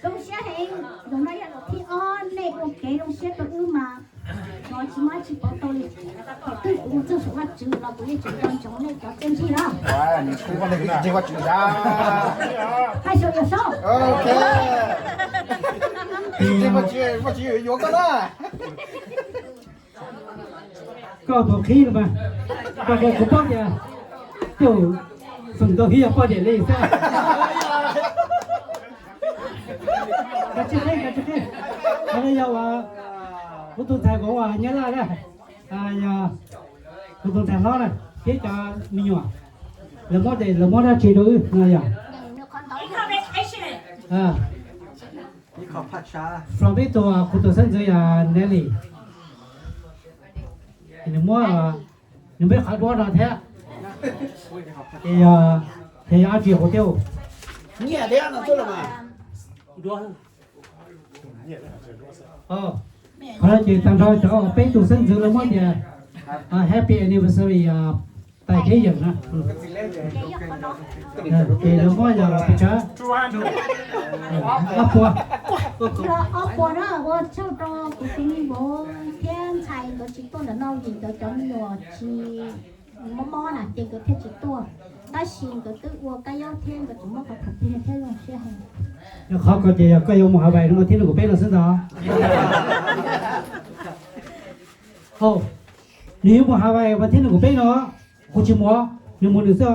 Zoo siab heev, zaum no yog zaum thib ob nej ua kev zoo siab rau wb mas, tsis muaj dab tsi pauv tau li. Thaum twg kuv mus txog saum Vaj Tswv los kuv yeej tseem nco ntsoov nej cov txiaj ntsig na. Hais saum yog saud. Koj tus qhib no mas, koj kuv paub tias, tus feem ntau hib yog poj niam li xwb. Kav tsij qhib, kav tsij qhib. Qhov no yog uas kuv tus ntxhais vauv uas Nyab Laj na, yog kuv tus ntxhais hlob na, thiab cov me nyuam, lawv muab, lawv muab dab tsi rau wb no yog from ib tug kuv tus xeeb ntxwv yog Nelly, nws muab, nws muab qhov duab no thiab, ces yog, ces yog dab tsi kuv thiab. Qhov no ces tag nrho cov peb tug xeeb ntxwv lawv muab tias happy anniversary tais Teb Yeem na. Ces lawv muab yog pes tsawg? Ob puas. Ob puas na, ua tsaug rau kuv tus me vauv thiab ntxhais nkawd tsis tuaj ntawm no vim nkawd cov me nyuam tsis mob mob na ces nkawd thiaj tsis tuaj. Tab sis nkawd twb ua Kab Yaub thiab nkawd tseem muaj qhov khoom tiag thiab zoo siab heev. Yog qhov ko ces yog koj yuav mus Hawaii no thiab nws kuv peb no xwb ntag. Nws yuav mus Hawaii mas thiab nws kuv peb no, kuv tsis mus, nws mus nws xwb.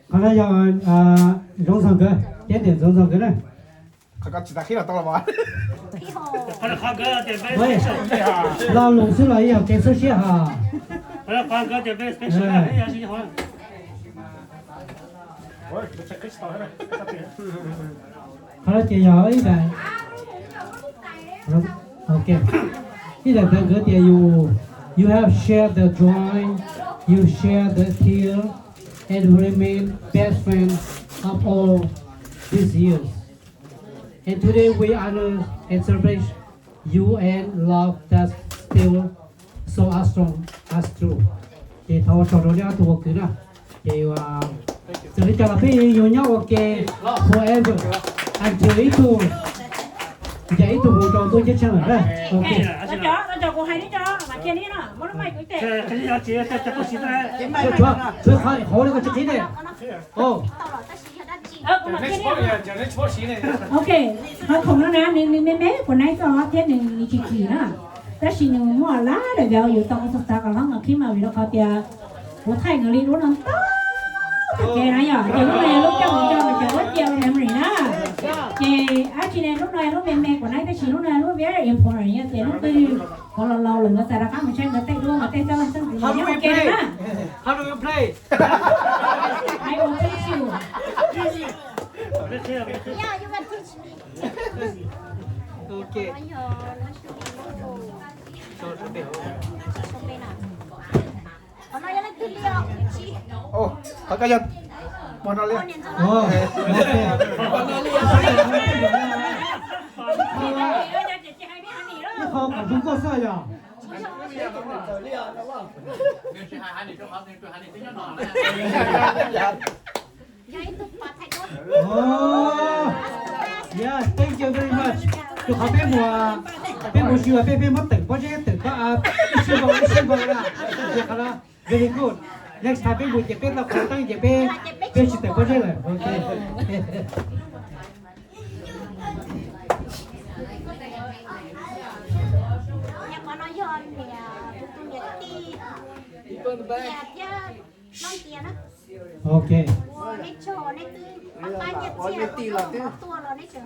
Qhov no yog Zoov Ntxhoo nkawd, cev tias Zoov Ntxhoo nkawd na. Lo lus xwb los ib yam kev xwb siab hos. Qhov no ces yog ib daim, ok, ib daim ntawv nkawd tias you, you have shared the joy, you share the tear, and remain best friend of all these years. And today we honor and celebrate you and love that still so strong as true. Ces thov ua tsaug rau nej ob tug ua kwv na. Ces txawm li cas los peb yuav nyob ua ke forever until ib tug, ces ib tug mus rau ntuj ceeb tsheej lawm na. Ok. Tshuav, tshuav qhov hauv li koj tsis qhib ne. Ok, qhov khoom no na nws, nws me me kuv nais txog thiab nws, nws tsis kim na. Tab sis nws muaj lab daim vias yus tau txog xav kom hlob nkawd qhib mas vim rau qhov tias kuv thaij nkawd li lub no ntau tag kev na yom, ces lub no yog lub coj mus coj mus cov lub cia memory na. Ces dab tsi ne lub no yog lub me me kuv nais tab sis lub no yog lub very important yog tias lub twg qhov laus laus lawm nkawd txais rov qab mus saib nkawd tej duab nkawd tej txoj laj xeeb ntxwv yog ua ke na. How do you play? I will teach you. Yeah, you can teach me. Ok. Qhov no yog leej twg li os? Ov, qhov ko yog Mos Nos li. Ib qho kom zoo nkauj xwb yog. Oh, yeah, thank you very much. Rau qhov peb mus, peb mus sw peb, peb muab teem pob zeb, teem pob av, ib sij nkaus ib sij nkaus na. Yog qhov no, very good. Next time peb mus ces peb tau qhov teeb ces peb, peb tsis teem pob zeb lawm. Ok. Ok.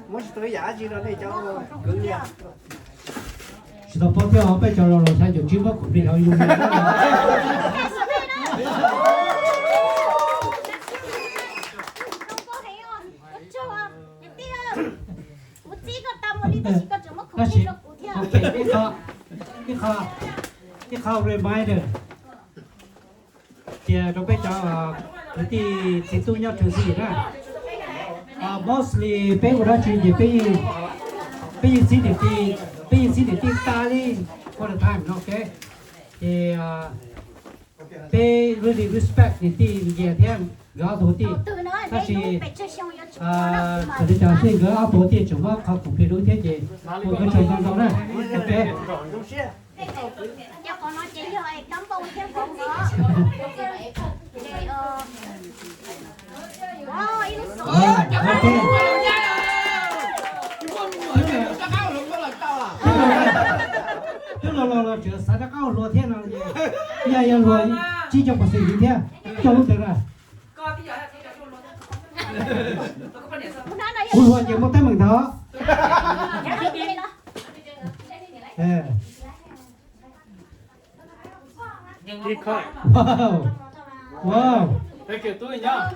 Muab tsis tau ib yam dab tsi rau nej cov kwv li. Tsis tau paub thiab, peb cov laus laus xya caum tsib muab khoom plig hauv yus. Tab sis, ok, ib qho, ib qho, ib qho reminder tias rau peb cov kwv tij txiv tub nyob Tshwm Xim na, mostly peb ua dab tsi ces peb, peb yeej txib niam tij, peb yeej txib niam tij tas li all the time no, ok. Ces peb really respect niam tij Nyias thiab nkawd ob tug kwv tij. Tab sis txawm li cas xij nkawd ob tug kwv tij tseem muab qhov khoom plig rau wb thiab ces ua kev tsaug ntau ntau na. Ok. Twb los los los tseem xav rov qab ua hluas thiab no, yog yog hluas tsib caug percent li thiab, coj lub ntawd na. Ua hluas ces muaj teeb meem ntag. Wow, wow.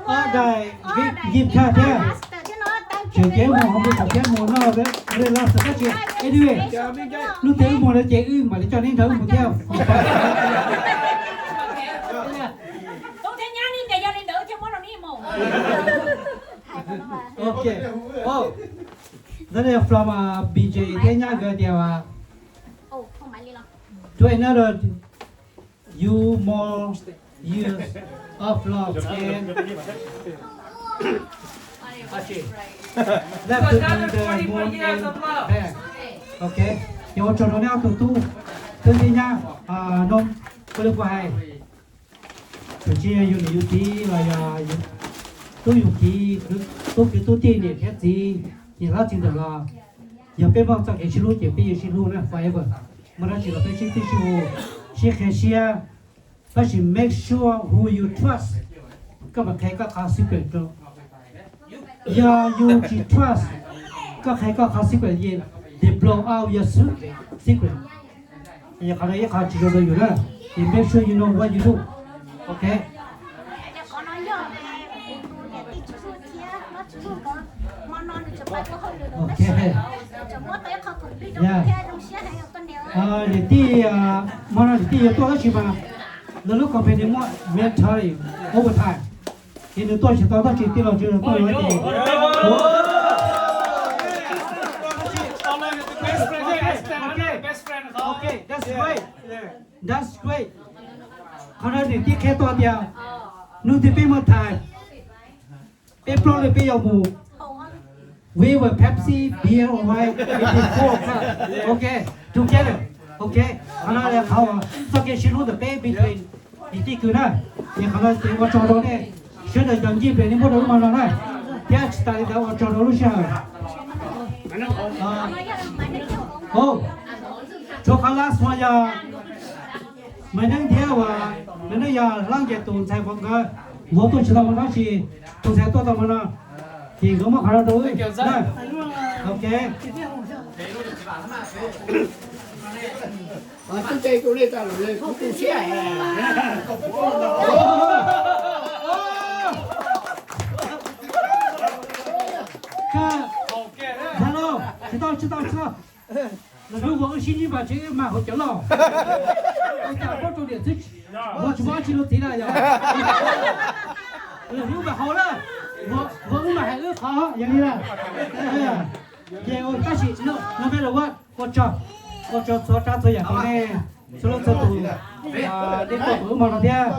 Ob daim gift card thiab. Tseem cev mus hauv mus tom thiab mus noj relax tab sis. Anyway, lub twg wb mus lawm ces wb mam li coj neb nrog wb mus thiab. Ok. Ntawd from B J thiab nyab nkawd tias to another you more years of love and Left to the moon and back. Ok, ces ua tsaug rau nej ob tug tub, tub thiab nyab, no, ua li kuv hais, txawm tsis yog yus niam yus txiv los yog tub yus kiv, tub kwv tub tij niam thiab txiv, niam hlob txiv ntxawm los, yog peb muaj txoj kev sib hlub ces peb yeej sib hlub na forever. Muaj dab tsi los peb sib txib sib hu, sib qhia siab, tab sis make sure who you trust, koj mam qhia koj qhov secret rau. Yog yus tsis trust, koj qhia koj qhov secret, they blow out your secret. Qhov no ib qho tsis zoo rau yus na, ces make sure you know what you do. Ok. Ok. Niam tij, hmo no niam tij yuav tuaj tab sis mas lawv lub company muaj mandatory overtime, ces nws tuaj tsis tau tab sis tij laug Tswv Nraug tuaj yuav ces. Ok, that's great. That's great. Qhov no niam tij qhia tuaj tias hnub twg peb muaj time, peb plaub leeg peb yuav mus, we will Pepsi beer or wine in the four o'clock. Ok, together. Ok, qhov no yog qhov txoj kev sib hlub ntawm peb between niam tij kwv na. Ces qhov no ces ua tsaug rau nej sawv daws cov ncig plias nej muab rau lub hmo no na, thiab tsis tas li ntawd ua tsaug rau lub sij hawm. Tshuav qhov last one yog Maiv Neeb thiab uas Maiv Neeb yog Hlab Nce tus ntxhais uas nkawd vauv tuaj tsis tau hmo no tab sis tus ntxhais tuaj tau hmo no, ces nkawd muab qhov no rau wb na. Ok. Hello, tsis tau, tsis tau, tsis tau. Lawv hlub uas wb sib ntsib mas tseem wb mas haus cawv loj. Ua cas paub rau niam xwb, ua tsis paub tsis rau txiv na yog. Lawv hlub mas haus na, ua wb mas hais wb qhov yog li na. Ces tab sis no peb los ua ua tsaug, ua tsaug txhua tsav txhua yam rau nej txhua leej txhua tus, nej tuaj pab wb hmo no thiab,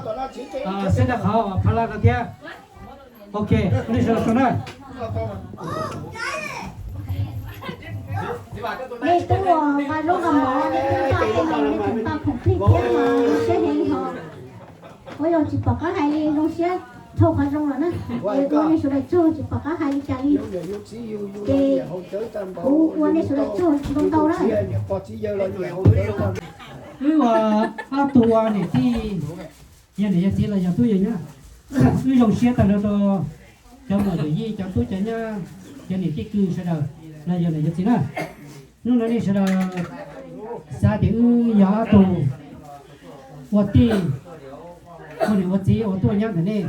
xeeb rau qhov pha laj no thiab. Ok, nej sawv daws na. Nej tub uas nqa zaub nqa mov, nej tub npaj tej no los nej tseem npaj khoom plig thiab mas zoo siab heev hos. Ua yog tsis pom qab hais li, zoo siab dhau qhov zoo lawm na. Es ua nej sawv daws tsaug, tsis pom qab hais li cas li. Ces kuv ua nej sawv daws tsaug ntau ntau na. Wb ua ob tug ua niam tij, yog niam yog txiv los yog tub yog nyab, wb zoo siab tag nrho rau cov muam yawm yij, cov tub cov nyab, cov niam tij kwv sawv daws los yog niam yog txiv na. Hnub no nej sawv daws xav tias wb yog ob tug ua tij, ua niam ua txiv, ua tub ua nyab ntawm nej,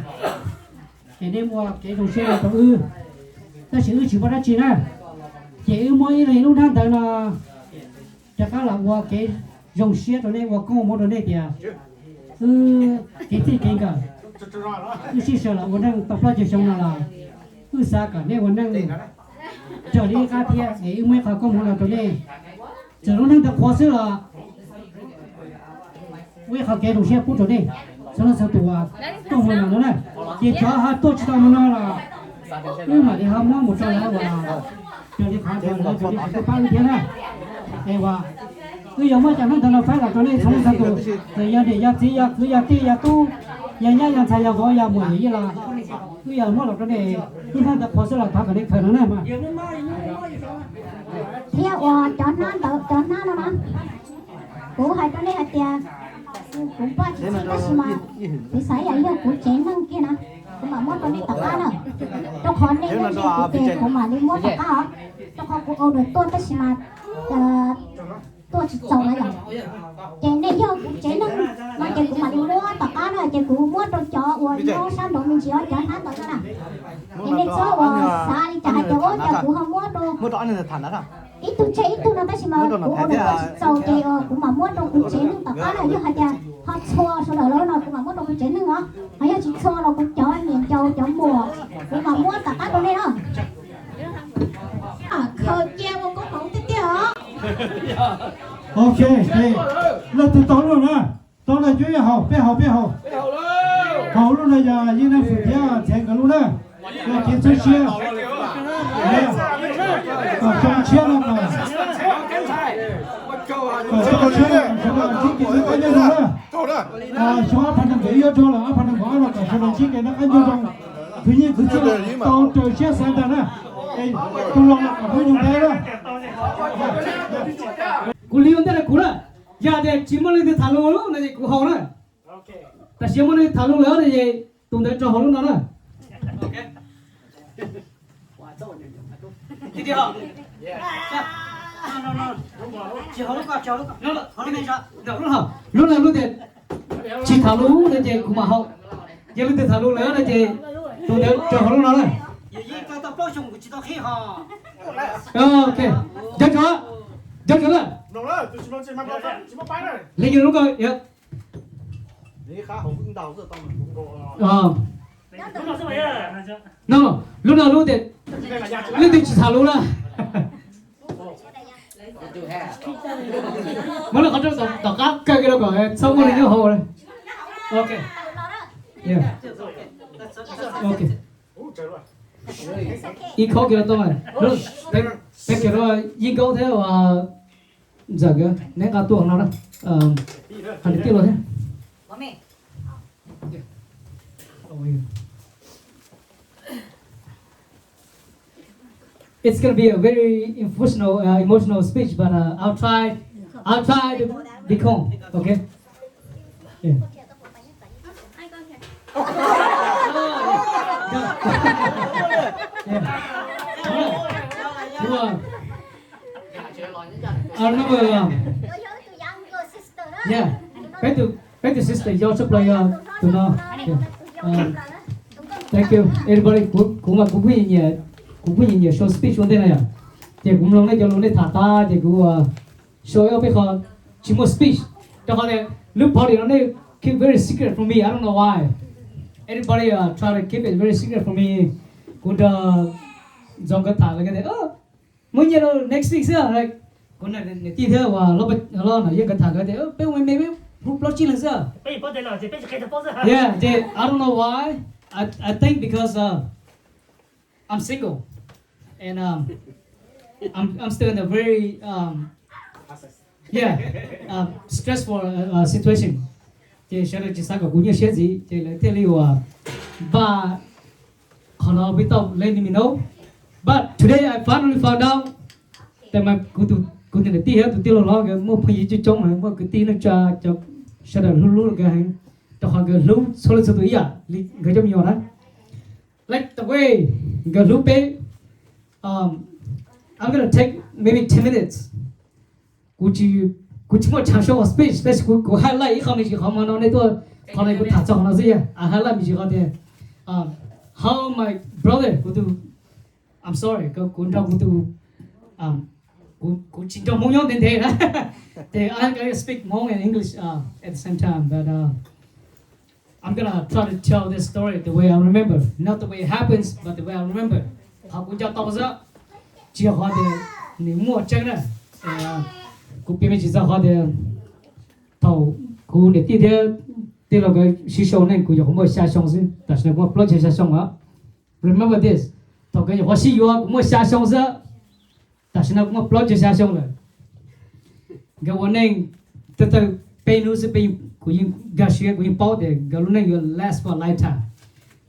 es nej muaj kev zoo siab no rau wb, tab sis wb tsis muaj dab tsi na. Ces wb muab ib leeg lub hnab ntawv no rov qab los ua kev zoo siab rau nej, ua koob hmoov rau nej tias wb kev txij kev nkawm, wb sib sawv los ua neej tau plaub caug xyoo no los wb xav kom nej ua neej raws li wb qab thiab, es wb muab ib qho koob hmoov no rau nej. Txawm lub neej ntawd qhuav xwb los ua ib qho kev zoo siab pub rau nej txhua leej txhua tus uas tuaj hmo no na. Ces cov ho tuaj tsis tau hmo no los wb mam li ho muab mus rau lawv uas raws li qhov uas lawv raws li qhov twb pab wb thiab na. Es uas wb yuav muab cov hnab ntawv no faib los rau nej txhua leej txhua tus, txawm yog niam yog txiv, yog kwv yog tij, yog tub, yog nyab yog ntxhais, yog vauv yog muam yawm yij los wb yuav muab los rau nej. Ib hnab ntawv qhuav xwb los thov kom nej khaws no na mas. Thiab uas cov hnab ntawv, cov hnab no na, kuv hais rau nej hais tias kuv npaj tsis txhij tab sis mas kuv xav yam yog kuv tsev neeg kiag na, kuv mam muab rau nej tom qab na. Rau qhov nej yeej ntseeg kuv ces kuv mam li muab tom qab os. Rau qhov kuv order tuaj tab sis mas tuaj tsis txaus na yom. Ces nej yog kuv tsev neeg no ces kuv mam li muab tom qab na, ces kuv muab rau cov uas nyob sab nraud me ntsis os, cov hnab ntawv no na. Ces nej txhob uas xav li cas hais tias ua cas kuv ho muab rau ib tug tseg ib tug no tab sis mas kuv order tuaj tsis txaus ces kuv mam muab rau kuv tsev neeg tom qab na. Yog hais tias ho txhua sawv daws lawm no kuv mam muab rau kuv tsev neeg os, ho yog tsis txhua los kuv cov niam ncau cov muam kuv mam muab tom qab rau nej na. Khaws cia ua koob hmoov tiag tiag os. Ok, leej twg tau lub na, tau lawm cuab yog haus, peb haus, peb haus. Haus lub no yog Yeej Neej Fwm thiab Ntxhais nkawd lub na, yog kev txhawb siab. Kom xyoo tshiab no mas, kom xyoo tshiab no mas sawv daws ntsib kev noj qab nyob zoo na. Xyoo ob phav nees nkaum ib yuav dhau lawm, ob phav nees nkaum ob no kom sawv daws ntsib kev noj qab nyob zoo, khwv nyiaj khwv txiaj, tau raws siab xav ntag na. Es tus los los kom hnub nyoog ntev na. Kuv li ua ntej na kuv na, yog tias tsis muaj leej twg tham lus no ces kuv haus na. Tam sim muaj leej tham lus lawm no ces tus ntawd rau hauv lub no na. Lub no lub tias tsis tham lus no ces kuv mam haus. Yog leej twg tham lus lawm no ces tus ntawd rau hauv lub no na. Ok, nco ntsoov, nco ntsoov na. Li yog lub ko, no, lub no lub tias, leej twg tsis tham lus na. Muab lub qhov rooj tom qab kaw kiag rau kom txhob muaj li nyob hauv. Ok, ok, ib khob kiag rau tau. Peb kiag rau Yeej Kaub thiab Ntxawm nkawd, neb nqa tuaj no na, hais tiag los thiab. It's gonna be a very emotional, uh, emotional speech, but uh, I'll try, I'll try to be calm, okay? Yeah. Yeah. Ua, I remember, um, yeah, peb tus, peb tus sister yog tshaj plaws yog tus no. Yeah. Um, thank you everybody. Kuv, kuv mas kuv kuj nyiam, kuv kuj nyiam nyiam show speech ua ntej na yom. Ces kuv mloog nej cov lus nej tham tas ces kuv, uh, show ib ob peb qho tsis muaj speech. Rau qhov tias lub party no nej keep very secret from me. I don't know why. Anybody, uh, try to keep it very secret from me. Kuv nrog Ntxawm nkawd tham lawv tias, muab nyiaj rau next week xwb. Kuv niam tij thiab uas los no yeej nkawd tham nkawd tias peb ua me me peb hu plaub tsib leeg xwb. Yeah, ces I don't know why. I, I think because, uh, I'm single and, um, I'm, I'm still in a very, um, yeah, um, stressful, uh, uh, situation. Ces sawv daws tsis xav kom kuv nyuaj siab ntxiv ces lawv thiaj li uas npaj qhov no pib tau, let me know. But today I finally found out that my, kuv tus, kuv tus niam tij thiab tus tij laug los nkawd muaj phooj ywg coob coob heev, muaj kwv tij neej tsa, cov sawv daws hlub hlub nkawd heev, rau qhov nkawd hlub txhua leej txhua tus ib yam li nkawd cov me nyuam na. Like the way nkawd hlub peb, um, I'm gonna take maybe ten minutes. Kuv tsis, kuv tsis muaj chaw show speech, tab sis kuv, kuv highlight ib qho me ntsis qhov hmo no nej tuaj, qhov no kuv tham txog qhov no xwb, yeah, I highlight me ntsis qhov tias, um, how my brother, kuv tus, I'm sorry, kuv nrog kuv tus, um, kuv, kuv tsis nrog Hmoob nyob ntev ntev na. Ces I can speak Hmong and English, uh, at the same time, but, uh, I'm gonna try to tell this story the way I remember, not the way it happens, but the way I remember. Qhov kuv nco tau xwb, tsis yog qhov tias nws muaj tseeb na. Kuv piav me ntsis txog qhov tias thaum kuv niam tij thiab tij laug nkawd sib sau neej kuv nyuam qhuav muaj xya xyoo xwb, tam sim no kuv muaj plaub caug xya xyoo os. Remember this, thaum nkawd nyuam qhuav sib yuav kuv muaj xya xyoo xwb, tam sim no kuv muaj plaub caug xya xyoo lawm. Nkawd ua neej tawg tawg peb hnub xwb, kuv yeej nkag siab, kuv yeej paub tias nkawd lub neej yuav last for a lifetime.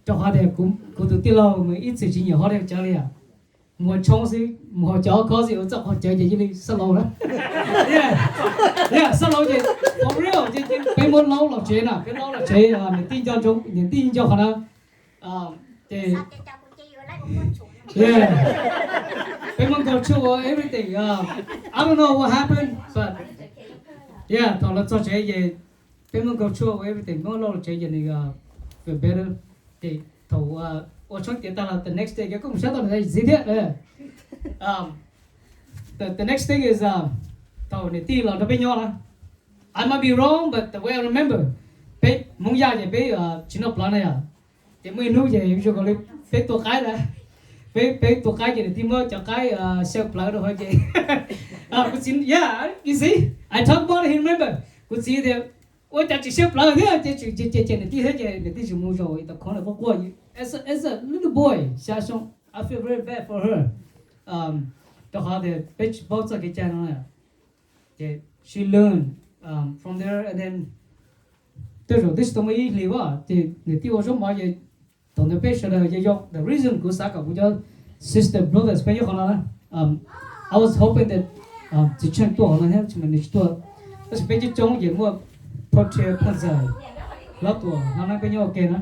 Rau qhov tias kuv tus tij laug mas ib txwm tsis nyiam holiday cawv li, mus ua tshoob xwb, mus haus cawv ob khob xwb, ua txoj qhov cawv ces cia li xab laus na. Yeah, xab laus ces for real, ces peb muab laub los tsev na, peb laub los tsev, niam tij nco ntsoov, niam tij nco qhov na. Ces peb muab nkaug tshuaj ua everything. I don't know what happened, but yeah, thaum los txog tsev ces peb muab nkaug tshuaj ua everything, muab laub los tsev ces nws feel better. Ces thaum ua tshoob tiav tag los the next day nkawd kuj mus saib tau niam tais txiv thiab. The next thing is, thaum niam tij los nrog peb nyob na, I might be wrong, but the way I remember, peb Hmoob Yaj ces peb tsis noj plawv na yom. Ces muaj ib hnub ces zoo li peb tua qaib na, peb, peb tua qaib ces niam tij muab cov qaib xyaw plawv rau hauv ces kuv txiv, yeah, you see, I talk about it, he remember. Kuv txiv tias ua cas tsis xyaw plawv thiab, ces niam tij thiab ces niam tij tsis mus zaum tau khoov lawm quaj quaj. As a, as a little boy, xya xyoo. I feel very bad for her. Rau qhov tias peb tsis paub txoj kev cai no. Ces she learn from there and then tej zaum twb tsis tau muaj ib hlis as ces niam tij ua zaub mov ces thaum ntawd peb sawv daws yog, the reason kuv xav kom kuv cov sister brothers peb nyob qhov no na, I was hoping that txiv Tsheej tuaj qhov no thiab tsis mas nws tsis tuaj. Tab sis peb coob coob ces muaj phob thiab phob ntxawm hlob Tuam no na peb nyob ua ke na.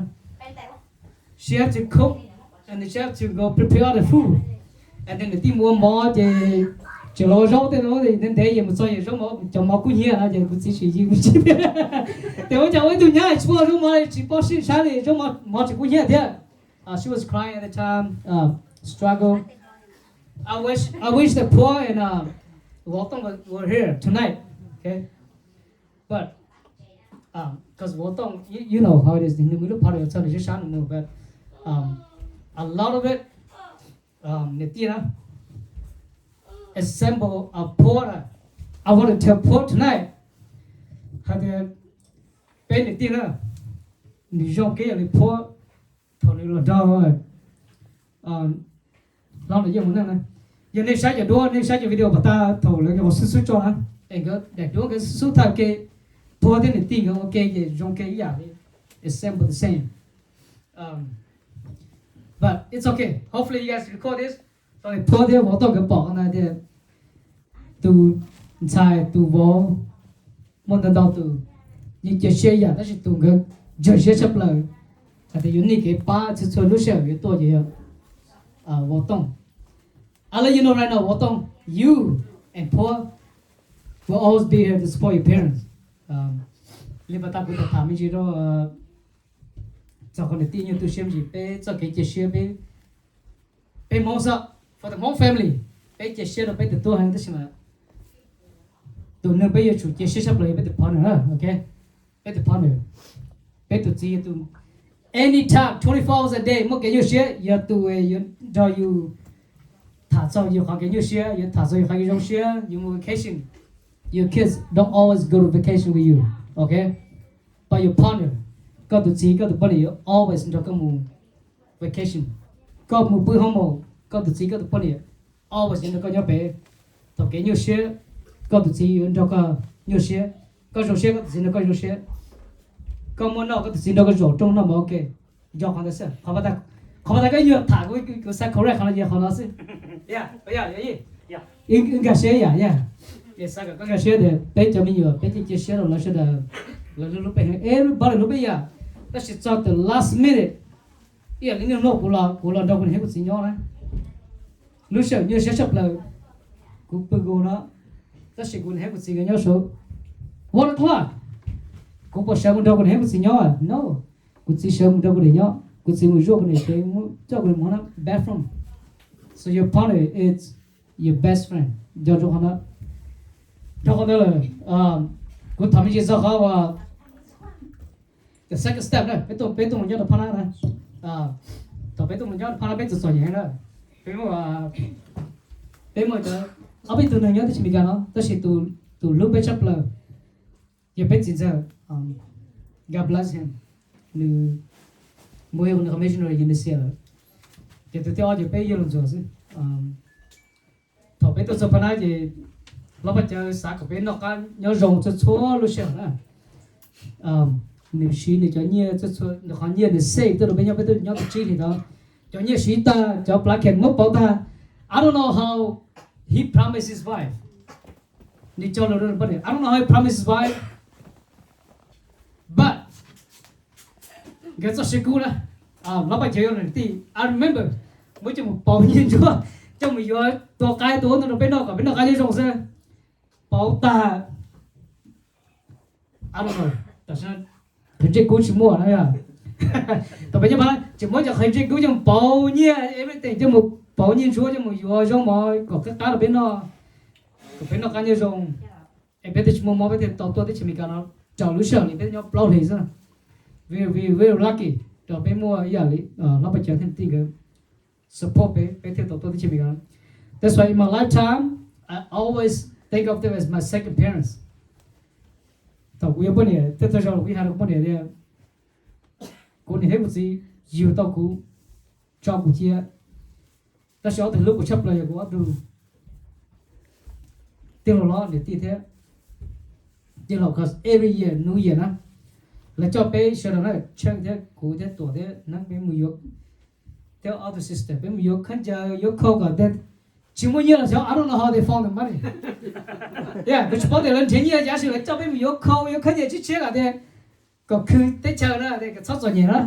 She have to cook and she have to go prepare all the food. And then niam tij mus ua mov ces tseem los ua zaub tej no ntev ntev ces mus txog ces zaub mov cov mov kub hnyiab no ces kuv txiv sim yig mus tsis tias ua cas ua ib tug nyab tsis ua zaub mov tsis paub sib sab li zaub mov tsis kub hnyiab thiab. She was crying at the time, struggle. I wish, I wish that Pua and Vov Tooj were here tonight, okay? But because Vov Tooj, you know how it is, nws muaj lub phov nws txog nws sib sab nws mus, but a lot of it, niam tij na, example of Pua, I want to tell Pua tonight hais tias peb niam tij na, nws zoo kiag li Pua thaum nws los nrog hlob Nram Yeej mus neej na. Yog nej saib cov duab, nej saib cov video pas tag thaum lawv nyuam qhuav xub xub tso na, es nkawd daim duab nkawd xub xub tag ke, Pua thiab niam tij nkawd ua ke ces zoo kiag ib yam li, example the same. But it's okay. Hopefully you guys record this. Pua thiab Vov Tooj nkawd pom no tias tus ntxhais tus vauv muaj ntau ntau tus yeej cia siab ib yam tab sis tus nkawd ntseeg siab tshaj plaws hais tias yuav nij kev pab txhua txhua lub sij hawm yuav tuaj ces yog Vov Tooj. I let you know right now, Vov Tooj, you and Pua will always be here to support your parents. Li pas tas kuv tham tham me ntsis rau txog qhov niam tij nyuag tu siab me ntsis, peb txoj kev cia siab peb, peb Hmoob xwb, for the Hmong family, peb cia siab rau peb tus tub heev tab sis mas tus neeg peb yuav tsum cia siab tshaj plaws yog peb tus partner na, ok? Peb tus partner, peb tus txiv yog tus anytime twenty four hours a day muaj kev nyuaj siab, yog tus yuav nrog yus tham txog yus qhov kev nyuaj siab, yuav tham txog yus qhov kev zoo siab, yus mus vacation, your kids don't always go to vacation with you, ok? But your partner, koj tus txiv koj tus poj niam yuav always nrog koj mus vacation. Koj mus pw home, koj tus txiv koj tus poj niam always yuav nrog koj nyob pem. Thaum kev nyuaj siab, koj tus txiv yuav nrog koj nyuaj siab. Koj zoo siab, koj tus txiv nrog koj zoo siab. Koj muaj noj, koj tus txiv nrog koj zaum rooj noj mov ua ke. Yog qhov ntawd xwb. Qhov pas tas koj yuav tham kuv xav correct qhov no yog qhov no xwb. Nkag siab yam, xav kom koj nkag siab tias peb cov me nyuam peb cia siab rau lawv sawv daws, lawv lub pej xeem, everybody lub pej xeem. Tab sis txog the last minute, ib yam li niaj hnub kuv los, kuv los nrog kuv niam thiab kuv txiv nyob na. Lub sij hawm nyuaj siab tshaj plaws, kuv pw kuv no, tab sis kuv niam thiab kuv txiv nkawd nyob saud. One o'clock, kuv puas sawv mus nrog kuv niam thiab kuv txiv nyob? No, kuv txiv sawv mus nrog kuv niam nyob, kuv txiv mus zuaj kuv niam, coj kuv niam mus hauv bathroom. So your partner is your best friend. Nco ntsoov qhov no. Dhau qhov ntawd lawm, kuv thov me ntsis txog qhov uas the second step na, peb tuaj, peb tuaj mus nyob rau phab nab na. Thaum peb tuaj mus nyob rau phab nab peb txom txom nyem heev na. Peb muaj, peb muaj cov ob peb tug neeg nyob teb chaws Amelikas no, tab sis tus hlub peb tshaj plaws yog peb txiv ntxawm, God bless him, nws mus ua nws qhov missionary Indonesia lawm. Ces tus thib ob ces peb yog Looj Ntxuam xwb. Thaum peb tuaj txog phab nab ces hlob Paj Cawv xav kom peb noj qab nyob zoo txhua txhua lub sij hawm na. Nws siv nws cov nyiaj, nws qhov nyiaj nws save tuaj rau peb nyob, peb tuaj nyob tau tsib hlis ntawd, cov nyiaj siv tag, cov plab khem muab pauv tag. I don't know how he promised his wife. Nws cog lus rau nws poj niam, I don't know how he promised his wife, but nkawd txoj sia kub na. Hlob Paj Cawv yog niam tij, I remember, muab coj mus pauv nyiaj ntsuab, coj mus yuav tua qaib tua ub tua no rau peb noj kom peb noj qab nyob zoo xwb. Pauv tag, I don't know, tam sim no qhwv ntsej kub tsis muaj na yog. Thaum peb nyob phab tseem muab cov qhwv ntsej kub coj mus pauv nyiaj, everything coj mus pauv nyiaj ntsuab coj mus yuav zaub mov kom qab qab rau peb noj, kom peb noj qab nyob zoo. Es peb thiaj tsis muaj mob, peb thiaj tau tuaj teb chaws Amelikas no raws lub sij hawm li, peb nyob plaub hlis xwb. Very, very lucky, rau peb muaj ib yam li hlob Paj Cawv thiab niam tij nkawd support peb, peb thiaj tau tuaj teb chaws Amelikas. That's why in my lifetime, I always think of them as my second parents. Thaum kuv yuav poj niam, tej txhua zaus kuv yeej hais rau kuv poj niam tias, kuv niam thiab kuv txiv yug tau kuv, tso kuv cia, Tab sis ob tug hlub kuv tshaj plaws yog kuv ob tug tij laug hlob niam tij thiab tij laug, cause every year New Year na, lawv coj peb sawv daws na, Tsheej thiab kuv thiab Tuam thiab Neeb peb mus yuav, thiab ob tug sister peb mus yuav khaub ncaws yuav khau kom tsis muaj nyiaj los xyov, I don't know how they found the money. Yeah, kuv tsis paub tias lawv nrhiav nyiaj tab sis lawv coj peb mus yuav khau yuav khaub ncaws tshiab tshiab kom tias kom khwv teb chaws na, kom txhob txom nyem na.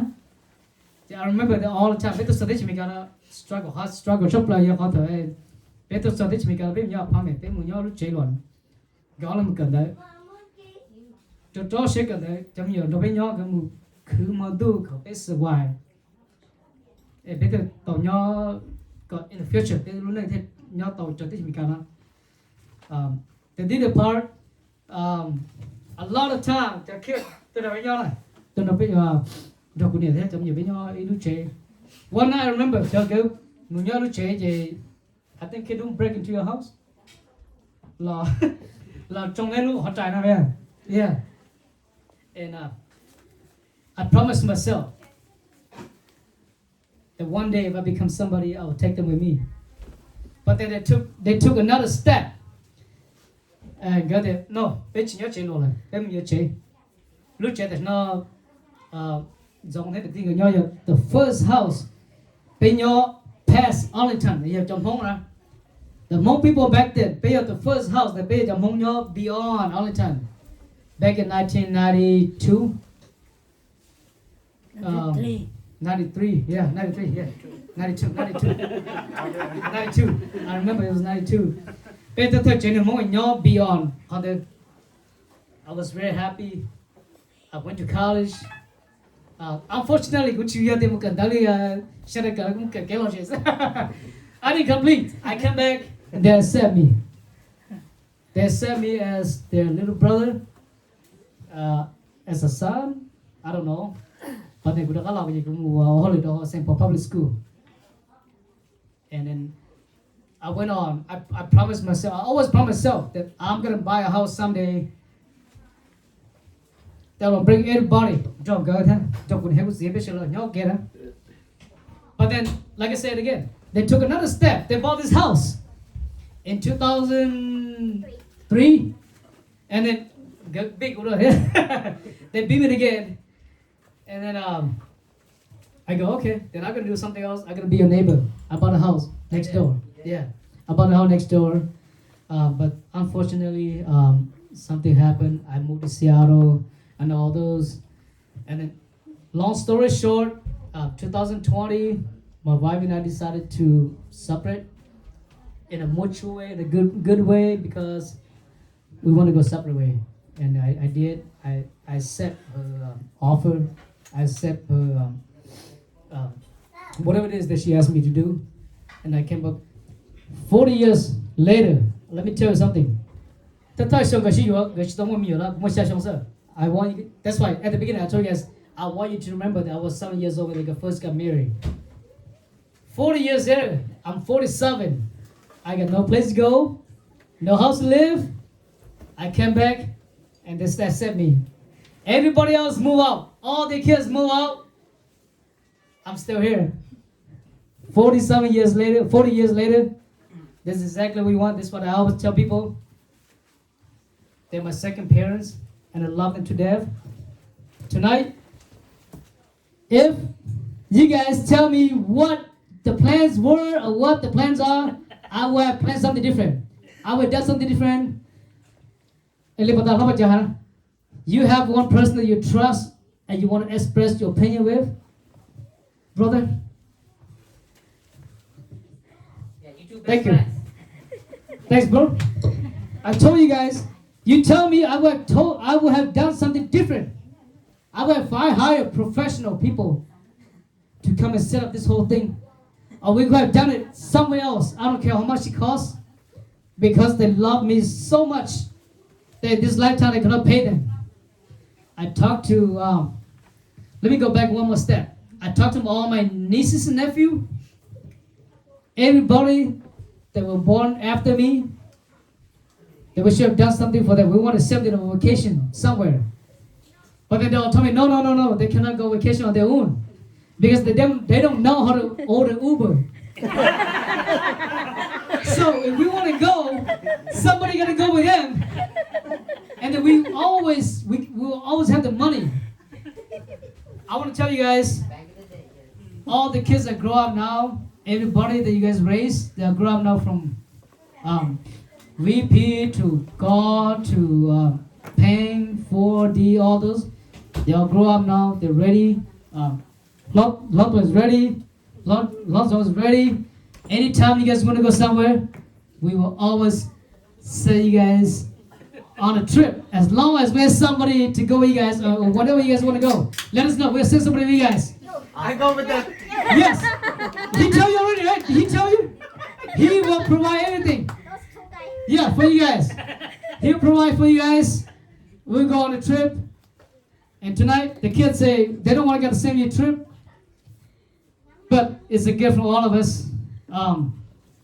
Ces I remember that all the time. Peb tuaj txog teb chaws Amelikas no, struggle hard, struggle tshaj plaws yog qhov thaum peb tuaj txog teb chaws Amelikas no peb mus nyob apartment, peb mus nyob lub tsev luam, nkawd ob leeg mus kawm ntawv, rau rau siab kawm ntawv, cov me nyuam nrog peb nyob nkawd mus khwv hmo ntuj kom peb survive, es peb thiaj tau nyob, kom in the future peb lub neej thiaj nyob tau rau teb chaws Amelikas no. The dinner part, a lot of time cov kids tuaj nrog peb nyob na, tuaj nrog peb, nrog kuv niam thiab cov me nyuam peb nyob ib lub tsev. One night I remember cov kids mus nyob lub tsev ces I think kids don't break into your house. Los, los tsoo neb lub hov rais no. Yeah. And I promised myself that one day if I become somebody, I will take them with me. But then they took, they took another step. Nkawd tias, no, peb tsis nyob tsev no lawm, peb mus yuav tsev. Lub tsev tam sim no Ntxoov thiab niam tij nkawd nyob yog the first house peb nyob past Arlington, yog cov Hmoob na. The Hmong people back then, peb yog the first house, peb yog cov Hmoob nyob beyond Arlington back in nineteen ninety-two. Ninety-three, yeah, ninety-three, yeah. Ninety-two, ninety-two. Ninety-two. I remember it was ninety-two. Peb thawj thawj tsev neeg Hmoob nyob beyond qhov ntawd. I was very happy. I went to college. Unfortunately, kuv tsis yog tias mus kawm ntawv li sawv daws kawm, kuv mus kawm kev logistics. I didn't complete. I came back. They accept me. They accept me as their little brother, as a son. I don't know. But then kuv rov qab los ces kuv mus ua hauj lwm rau Saint Paul Public School. And then I went on. I, I promised myself, I always promise myself that I'm gonna buy a house someday that will bring everybody, nrog nkawd thiab nrog kuv niam kuv txiv peb sawv daws nyob ua ke na. But then, like I said again, they took another step. They bought this house in two thousand three, and then they beat me again. And then um, I go, okay, then I'm gonna do something else. I'm gonna be your neighbor. I bought a house next door. Yeah, I bought a house next door. Uh, but unfortunately, um, something happened. I moved to Seattle and all those. And then, long story short, uh, two thousand twenty, my wife and I decided to separate in a mutual way, in a good, good way, because we want to go separate way. And I, I did. I, I accept her um, offer. I accept her um, um, whatever it is that she asked me to do. And I came back forty years later. Let me tell you something. Thawj thawj xyoo nkawd sib yuav, nkawd tsis tau muaj me nyuam los, muaj xya xyoo xwb. I want you, that's why at the beginning I told you guys, I want you to remember that I was seven years old when they got first got married. Forty years later, I'm forty-seven. I got no place to go, no house to live. I came back, and they still accept me. Everybody else move out. All the kids move out. I'm still here. Forty-seven years later, forty years later, this is exactly what we want. This is what I always tell people. They're my second parents, and I love them to death. Tonight, if you guys tell me what the plans were or what the plans are, I would have planned something different. I would have done something different. Li pas tas hlob Vaj Cam has, you have one person that you trust and you want to express your opinion with, brother? Thank you. Thanks, bro. I told you guys, you tell me I would have told, I would have done something different. I would have hired professional people to come and set up this whole thing. Or we could have done it somewhere else. I don't care how much it costs. Because they love me so much that this lifetime I cannot pay them. I talked to, um, let me go back one more step. I talked to all my nieces and nephew, everybody that were born after me, that we should have done something for them. We want to send them on vacation somewhere. But then they all told me, no, no, no, no, they cannot go vacation on their own. Because they don't, they don't know how to order Uber. So if we want to go, somebody got to go with him. And then we always, we, we will always have the money. I want to tell you guys, all the kids that grow up now, everybody that you guys raise, they grow up now from um, V P to God to uh, Peng, four D, all those. They all grow up now. They're ready. Um, Lot, Lot was ready. Lot, Lot was ready. Anytime you guys want to go somewhere, we will always send you guys on a trip as long as we have somebody to go with you guys uh, or whatever you guys want to go. Let us know. We'll send somebody with you guys. I go with them. Yes. He tell you already, right? Did he tell you? He will provide everything. Yeah, for you guys. He'll provide for you guys. We'll go on a trip. And tonight, the kids say they don't want to get the same year trip. But it's a gift from all of us. Um,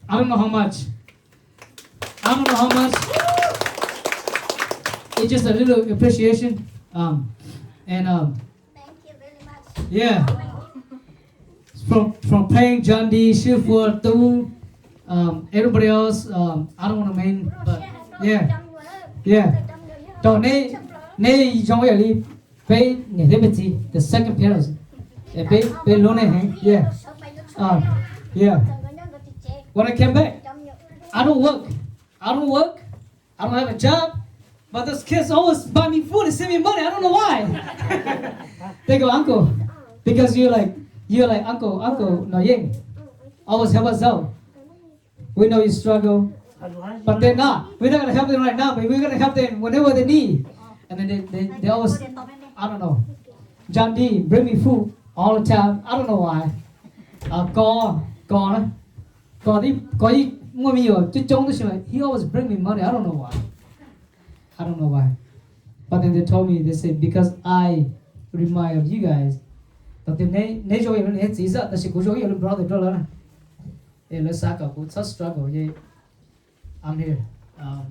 I don't know how much. I don't know how much. It's just a little appreciation. Um, and um, yeah. From from Peng, John D, Shifu, Tu, um, everybody else, um, I don't want to name, but yeah, yeah. Rau neb, neb zoo ib yam li peb niam thiab peb txiv, the second parents. Peb, peb hlub nej heev, yeah. Um, yeah. When I came back, I don't work. I don't work. I don't have a job. But those kids always buy me food and send me money. I don't know why. They go, uncle, because you're like, you're like uncle, uncle Nor Ying. Always help us out. We know you struggle. But they're not. We're not gonna help them right now, but we're gonna help them whenever they need. And then they, they, they always, I don't know. John D bring me food all the time. I don't know why. Uh, Kor, Kor, Kor, Kor, muaj me nyuam coob coob tab sis he always bring me money. I don't know why. I don't know why. But then they told me, they said, because I remind of you guys. Thaum twg neb, neb zoo ib yam li neb txiv xwb, tab sis kuv zoo ib yam li brother rau lawv na. Es lawv xav kom kuv txhob struggle, yeah, I'm here. Um,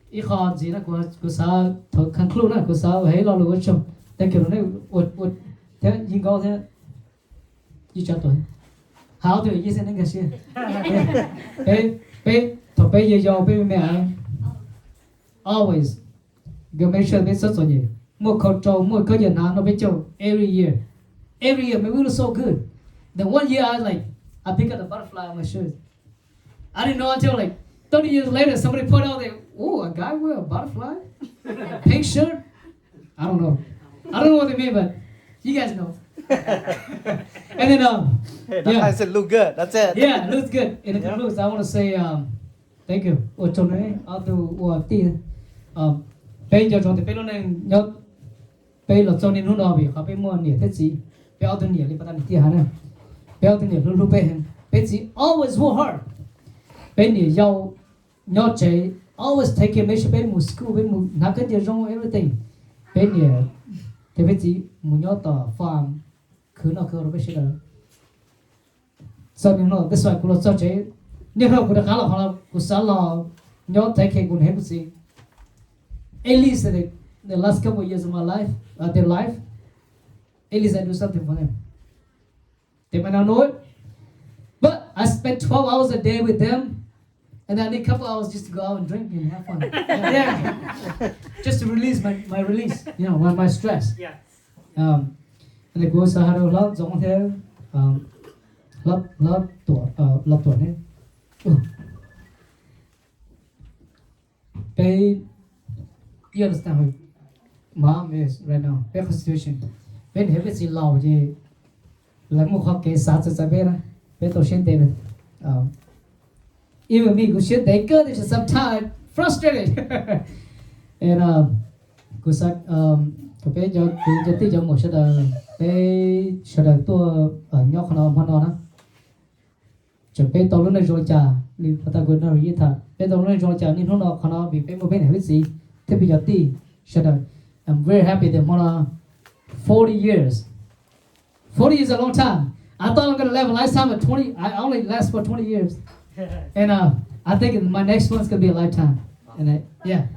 ib qho ntxiv na, kuv, kuv xav thaum conclude na, kuv xav hais lo lus ua tsaug. Thank you rau nej ua, ua thiab yeej nkaub thiab yeej tsa tuam. Hais ob tug yeej xeeb neeb nkag siab. Peb, peb, thaum peb yau yau peb me me always go make sure peb txhob txom nyem. Muaj khau rau, muaj khaub ncaws hnav nrog peb caug every year. Every year, man, we look so good. Then one year I was like, I pick up a butterfly on my shirt. I didn't know until like thirty years later somebody point out that, oh, a guy wear a butterfly, pink shirt. I don't know. I don't know what they mean, but you guys know. And then, um, Hey, that guy said look good. That's it. Yeah, looks good. In the conclusion, I want to say, um, thank you. Ua tsaug nej ob tug ua tij. Um, peb nco ntsoov tias peb lub neej nyob, peb los txog niaj hnub no vim qhov peb muaj niam thiab txiv. Peb ob tug niam li pas tas niam tij hais na, peb ob tug niam hlub hlub peb heev. Peb txiv always work hard. Peb niam yau nyob tsev, always take care, make sure peb mus school, peb mus hnav khaub ncaws zoo, everything. Peb niam thiab peb txiv mus nyob tom farm khwv noj khwv haus rau peb sawv daws. Txog niaj hnub no, that's why kuv los txog tsev, niaj hnub kuv rov qab los qhov no, kuv xav los nyob take care kuv niam thiab kuv txiv. At least the, the last couple of years of my life, uh, their life, at least I do something for them. They might not know it, but I spend twelve hours a day with them, and then I need a couple hours just to go out and drink and have fun. Yeah. Just to release my, my release, you know, my, my stress. Um, and then kuv xav hais rau Hlob Ntxoov thiab, um, Hlob, Hlob Tuam, uh, Hlob Tuam ne. Peb, you understand how mom is right now, peb constitution, peb niam peb txiv laus ces lawv muaj qhov kev xav txawv txawv peb na, peb tau siab ntev. Even me, kuv siab ntev kawg, there's sometimes frustrated. And, um, kuv xav, um, kom peb cov kwv cov tij cov muam sawv daws, peb sawv daws tuaj, uh, nyob qhov no hmo no na. Tseem peb tau lub neej zoo li cas li pas tas kuv nrog yij tham, peb tau lub neej zoo li cas niaj hnub no qhov no vim peb muaj peb niam peb txiv thiab peb cov tij sawv daws. I'm very happy that hmo no forty years. Forty years is a long time. I thought I'm gonna live a lifetime, but twenty, I only last for twenty years. And uh, I think my next one's gonna be a lifetime. And I, yeah.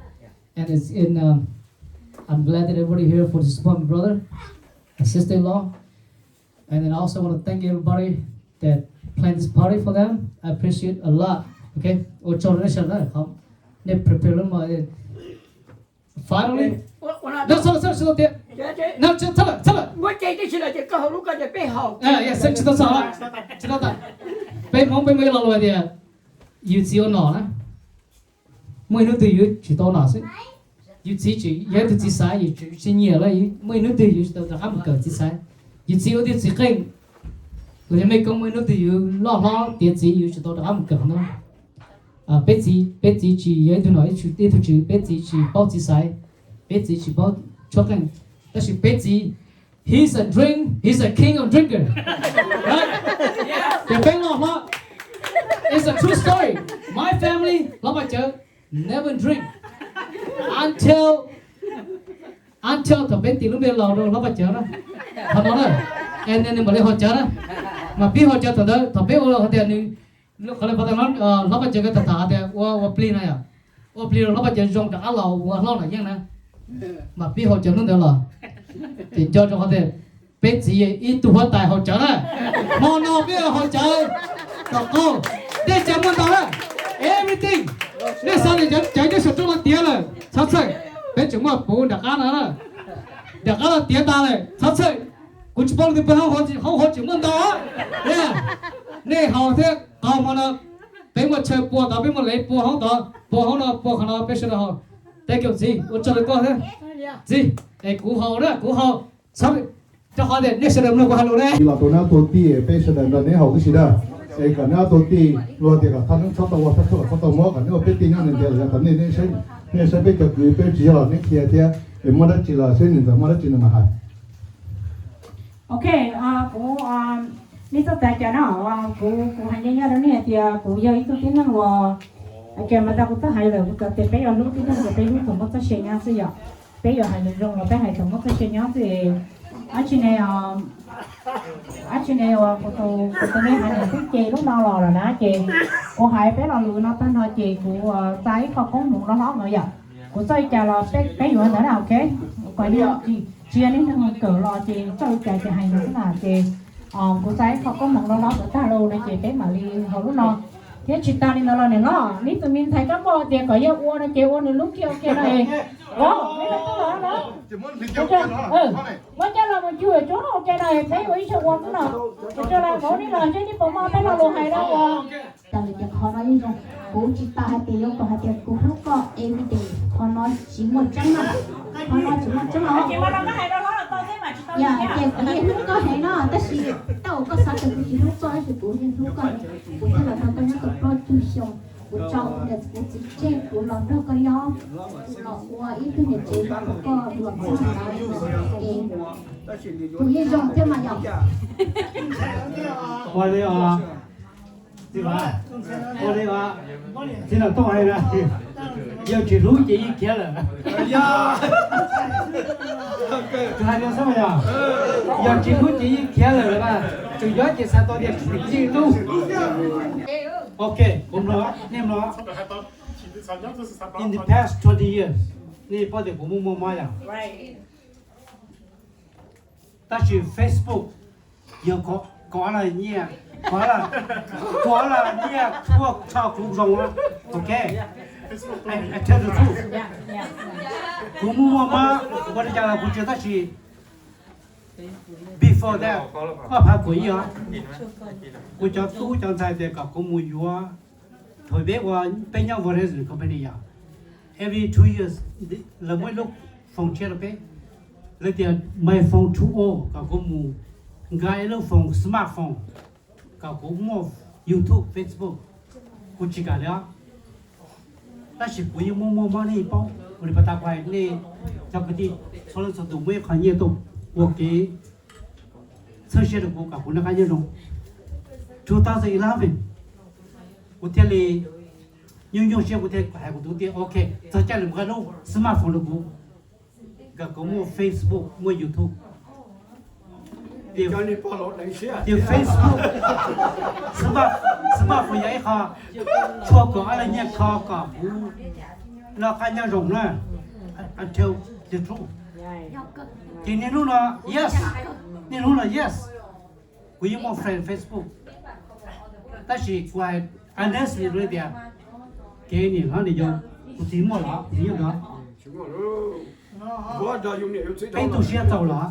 And it's in, um, I'm glad that everybody here for to support my brother and sister-in-law. And then I also want to thank everybody that plan this party for them. I appreciate a lot. Okay, ua tsaug rau nej sawv daws na, nej prepare lub mo. Finally, no, txhob txhob txhob tias, no, txhob txhob txhob, muab cev tib si los ces koj hauv lub ko ces peb haus. Tsis tau txog, tsis tau tag. Peb Hmoob peb muaj ib lo lus hais tias yus txiv ua nom na, muaj ib hnub twg yus tsis tau nom xwb. Yus txiv tsis yog ib tug txiv xaiv, yus tsis nyiam lawm, muaj ib hnub twg yus tsis tau rov qab mus kawm txiv xaiv. Yus txiv ua ib tug txiv qeej los yog mej koob, muaj ib hnub twg yus loj hlob tiav txiv yus tsis tau rov qab mus kawm qhov no. Peb txiv, peb txiv tsis yog ib tug nom ib tug tswv, peb txiv tsis paub txiv xaiv, peb txiv tsis paub tshuab qeej, tab sis peb txiv, he's a drink, he's a king of drinker. Ces peb loj hlob, it's a true story. My family, Hlob Paj Cawv never drink until, until thaum peb tis lub npe laus rau Hlob Paj Cawv na, qhov no na, es nws mam li haus cawv na. Mas pib haus cawv thaum ntawd, thaum peb ua hais tias nws, qhov li pas tas Hlob Paj Cawv kawg tham tham hais tias ua ua plig no yom, ua plig rau Hlob Paj Cawv zoo rov qab los ua hlob Nom Yeej na. Mas pib haus cawv hnub ntawd los, ces nco rau qhov tias peb txiv ib tug huab tais haus cawv na. Hmo no peb haus cawv kom qaug, dej cawv muaj ntau na, everything. Nej xav tias cawv cawv nyob saum rooj no tiav lawm, txhob txhawj, peb tseem muaj puv nram qab no na. Nram qab no tiav tas lawm, txhob txhawj. Kuv tsis paub leej twg pw hauv, hauv tseem muaj ntau. Nej haus thiab qaug hmo no, peb muaj chaw pua tod, peb muaj lev pua hauv tod, pua hauv no, pua qhov no, peb sawv daws haus. Thank you txiv, ua tsaug rau koj thiab txiv. Es kuv haus na, kuv haus, rau qhov tias nej sawv daws mloog kuv hais lus ne. Los rau neb ob tug tij, peb sawv daws nrog neb haus tib si na. Es kom neb ob tug tij luag tias kom thaj neeb txhob tau ua, thaj tshuaj kom txhob tau muab, kom neb ua peb tij nyob ntiav ntiav los yog kom nej, nej saib peb cov kwv peb tsis yog los neb qhia thiab, es muaj dab tsi los seb nws ntxawm muaj dab tsi nws mam hais. Ok, kuv, nej txhob xav cas no, kuv, kuv hais ncaj nyob rau nej hais tias kuv yog ib tug tib neeg uas, ces mas tas kuv twb hais lawm, kuv tias peb yuav hlub tib neeg ces peb hlub thaum muaj txoj sia nyob xwb yom. Peb yuav hais lus zoo los peb hais thaum muaj txoj sia nyob xwb. Dab tsi ne, dab tsi ne uas kuv tus, kuv tus me hais tias twb ces lub no los lawm na ces kuv hais peb lo lus no tag no ces kuv tsa ib qho koob hmoov loj hlob no yom. Kuv txawj li cas los peb yuav ntawd na, ok. Kom tsis yog nej neeg kawm los ces txawj li cas ces hais ntawd xwb na ces kuv tsa ib qho koob hmoov loj hlob ntawd tag lawm no ces peb mam li haus lub no. Thiab tsis tas li ntawd los niam hlob, neb tus me ntxhais kab npauj tias kom yog ua no ces ua nws lub kiag ua kiag no es, o, muab coj los mus cuag tsuag ua kiag no es peb ua ib zaug ua xwb no. Ua tso los vauv, neb los seb neb puas muaj peb lo lus hais rau ua. Tas lawm ces qhov no yeej zoo. Kuv tsis tas hais tias yuav kom hais tias kuv hlub koj everyday, qhov no tsis muaj tseeb na. Qhov no tsis muaj tseeb os. Yog hais tias kuv yeej hlub koj heev no, tab sis tau koj xav tias kuv tsis hlub koj, tab sis kuv yeej hlub koj heev. Kuv thiaj los nrog koj nyob tau plaub tsib xyoos, kuv tso kuv niam kuv txiv tseg kuv los nrog koj nyob, kuv los ua ib tug niam tsev rau koj los txog ntawd. Es kuv yeej zoo thiab mas yom. Ua li os, txiv Vam, ua li os, txiv Vam Tooj hais na, yog tsis hlub ces yeej khiav lawm. Tus hais no xwb mas yog, yog tsis hlub ces yeej khiav lawm mas, tseem nyob ces xav tau tias tsis yeej hlub. Ok, kuv mloog, nej mloog. In the past twenty years, nej paub tias kuv muaj muaj mob yom. Tab sis Facebook yog kov, kov los nyiaj, kov los, kov los nyiaj tshuaj tso kuv zoo, ok. I tell the truth. Kuv muaj muaj mob ua li cas los kuv tsis, tab sis before that, ob phav kaum ib os, kuv cov tub cov ntxhais tias kom kuv mus yuav, thaum peb ua, peb nyob Verizon company yom, every two years lawv muab ib lub phone tshiab rau peb, lawv tias my phone too old, kom kuv mus nqa ib lub phone, smartphone, kom kuv muaj YouTube, Facebook. Kuv tsis kam li os. Tab sis kuv yeej muaj muaj mob, nej paub, ua li pas tas kuv hais nej cov kwv tij txhua leej txhua tus muaj ib qho nyiaj tuaj ua kev txhawb siab rau kuv kom kuv noj qab nyob zoo. Two thousand eleven, kuv thiaj li nyuaj nyuaj siab, kuv thiaj hais kuv tus tias ok, txog caij lawm mus nqa lub smartphone rau kuv, kom kuv muaj Facebook, muaj YouTube. Tias Facebook, smart, smartphone yog ib qho tshuaj kom ob leeg nyiaj kho kom kuv noj qab nyob zoo na. Until the truth. Ces niaj hnub no, yes, niaj hnub no, yes, kuv yeej muaj friend Facebook. Tab sis kuv hais honestly rau nej tias kev niam hlob niam yau, kuv txiv muaj los kuv txiv yeej nrog, peb tu siab txaus los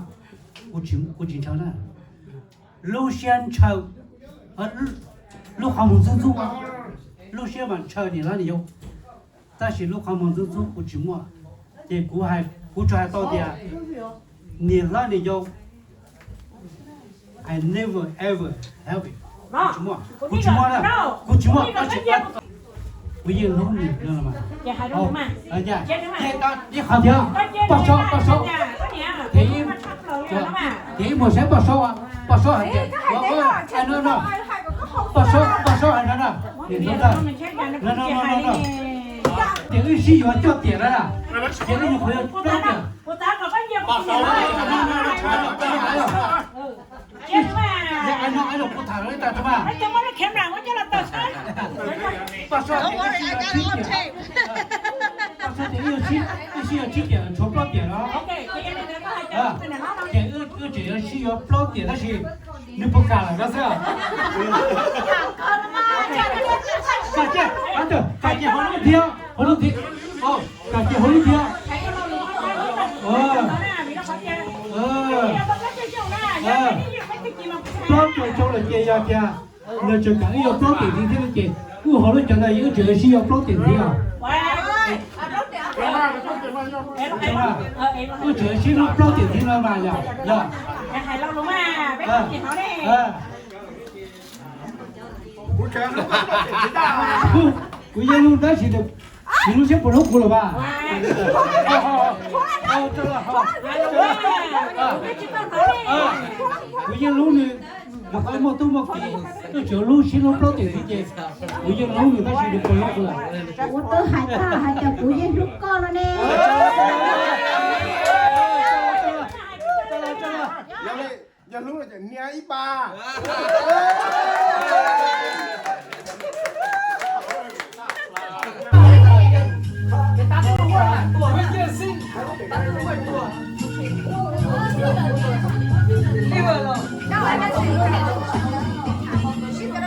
kuv tsis ntshaw na. Lub siab ntshaw, lub qhov muag ntxub ntxub, lub siab mas ntshaw niam hlob niam yau, tab sis lub qhov muag ntxub ntxub kuv tsis muaj. Ces kuv hais, kuv tsuas hais tau tias niam hlob niam yau, I never ever have it. Tsis muaj, kuv tsis muaj na, kuv tsis muaj. Kuv yeej hlub nws no mas. Ces ib qho thiab, poj saub, poj saub, ces ib muag saib poj saub, poj saub hais tias, no no, poj saub, poj saub hais no no, no no no no, ces wb sib yuav coj tiam na, ces wb nyuam qhuav yuav plaub tiam. Kuv tham rau ib tag tso mas. Poj saub tias ib sib yuav tsib tiam, tshuav plaub tiam no. Ces wb tseem yuav sib yuav plaub tiam tab sis nws puas kam lawm no xwb. Kam ces, kam ces hauv lub thiab, hauv lub thiab, kam ces hauv lub thiab. Plaub caug xyoo lawm ces yog tias nws tseem kam wb yuav plaub tiam ntxiv thiab no ces wb hauv lub cov ntawd wb tseem yuav sib yuav plaub tiam ntxiv os. Wb tseem yuav sib hlub plaub tiam ntxiv no mas yog, yog. Kuv yeej hlub tab sis nws lub siab puas hlub kuv lawm mas. Kuv yeej hlub nws, nws qhov muaj tub muaj ki, wb tseem hlub sib hlub plaub tiam ntxiv ces kuv yeej hlub nws tab sis nws puas hlub kuv lawm. Kuv twb hais tag hais tias kuv yeej hlub koj no ne. Yog hlub no ces nias ib pas.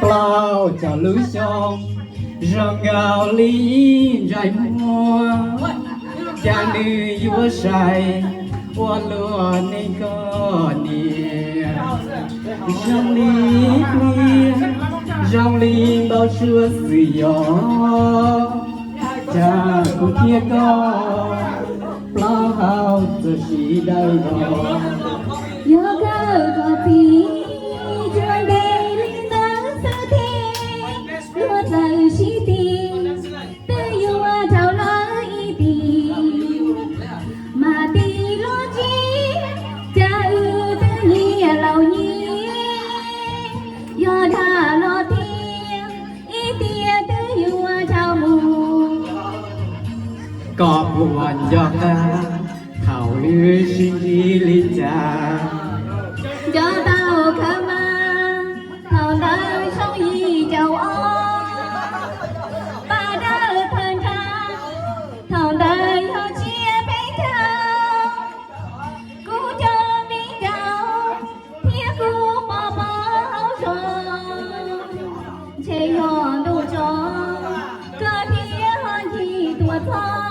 Plaub caug lub xyoo zoo nkaus li ntsaim muag, cas nws yuav sai ua luaj neej koj niam. Zoo li pliag, zoo li npau suav xwb yog, cas kuv thiab koj plaub hau txawm sib dawb vog. Yog kawg koj txiv, tsuas ntev li ntawd xwb thiab, luag txawm sib tig, twb yuav dhau lawm ib tig. Mas tig los tsis, cas wb twb nyias laus nyias, yog dhau los tiag, ib tiam twb yuav dhau mus. Koj puas nco qab thaum wb sib ntsib li cas? Nco tau kawg mas, thaum ntawd xyoo yim caum ob, pab dawb thawj nrab, thaum ntawd yog tsiab peb caug. Kuv cov viv ncaus thiab kuv pov pob hauv zos, ntshe yog ntuj tso, koj thiaj ho ncig tuaj txog.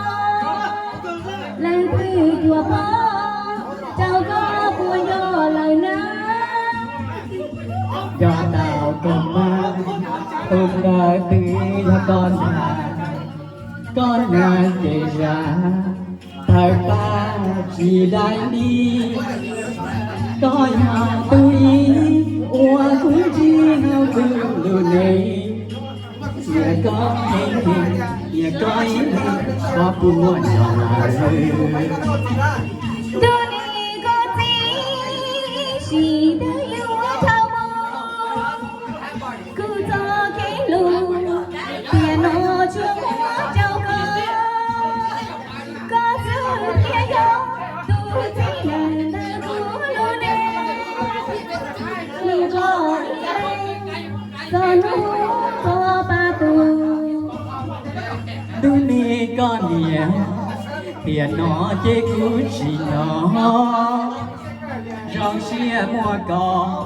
Leej twg cuam phob rau koj puas yog lawm na? Nco tau kawg mas, tus ntawd twb yog koj ntag, koj ntag ces zam tawg paj tsis dai li. Koj yog tus ib uas kuv ntsib hauv kuv lub neej, cia koj ib leeg, cia koj ib leeg, koj puas muaj nco lawm? Ntuj ni koj txiv, sim twg yuav dhau mus, kuv txoj kev hlub tiam no tsuas muab rau koj. Koj xwb thiaj yog tus txiv neej ntawm kuv lub neej, nws txom nyem txog hnub txog pab tu. Ntuj ni koj niam, tiam no ces kuv tsim nyog zoo siab muaj koj.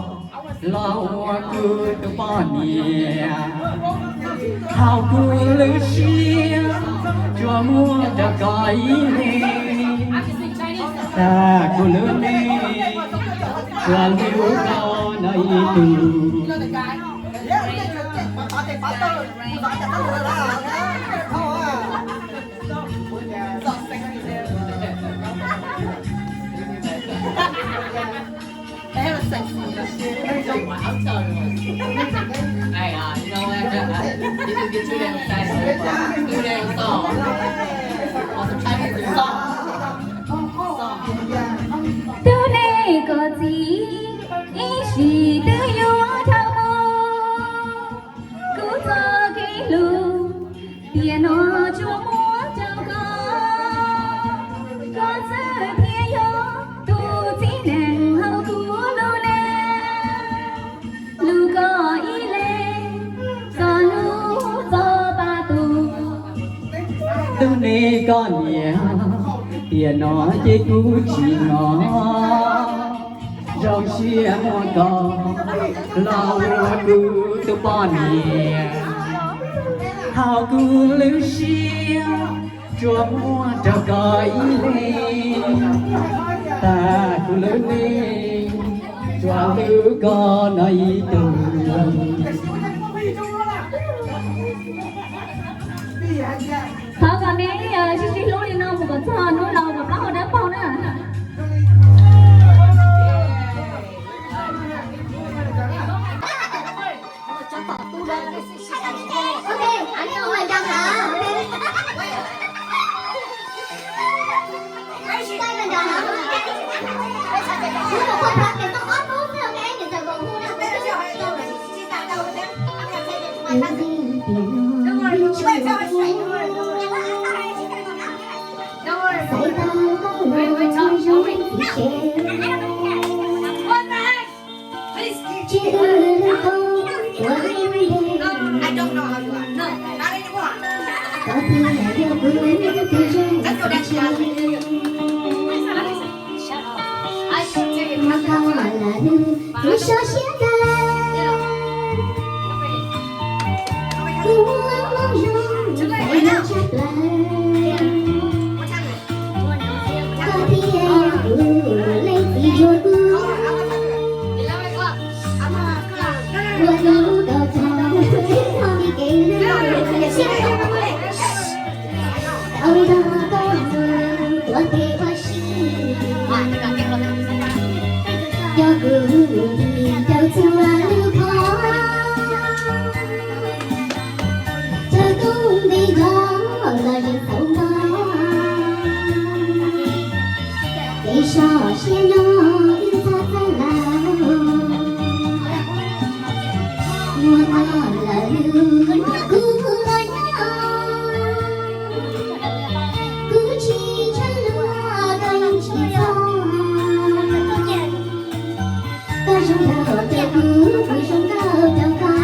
Los ua kuv tus poj niam, haus kuv lub siab, tsuas muab rau koj ib leeg. Tag kuv lub neej, tsuas hlub koj no ib tug. Tus neeg koj txiv, ib sim twb yuav dhau mus. Kuv txoj kev hlub tiam no tsuas muab rau koj, koj xwb thiaj yog tus txiv neej hauv kuv lub neej. Hlub koj ib leeg, txog hnub txog paj tus. Tus neeg koj niam, tiam no ces kuv tsis hnov. Zoo siab muab koj los ua kuv tus poj niam, haus kuv lub siab, tsuas muab rau koj ib leeg. Tag kuv lub neej, tsuas hlub koj no ib tug. Thov kom nej sib sib hlub li no mus kom txog hnub laus kom plaub hau dawb paug na. Cov kwv tij rau txhua lub qhov, raws koob npe nrog los zeem txaus nto. Kev sov siab no wb txhob txhawj lawm, muaj koj lawm kuv los nyob. Kuv tsis tshua luag koj yeej tsis txhob. Koj zoo nraug rau kuv, kuv zoo nkauj rau koj.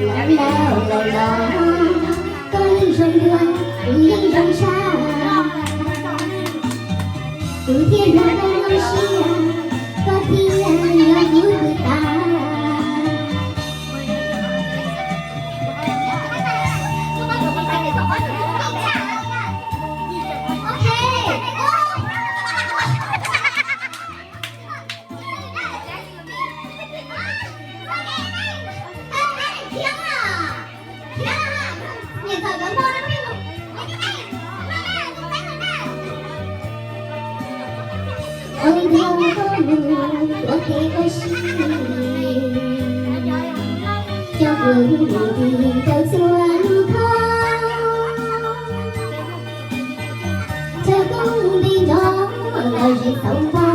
Lawm lawm los los, koj yeej zoo dua, kuv yeej zoo tshaj. Kuv thiaj yog koj zoo siab, koj thiaj yog kuv kwv tas. Ua nrog koj mus ua ke ua si, cov kwv tij rau txhua lub qhov, raws koob npe nrog los zeem txaus nto.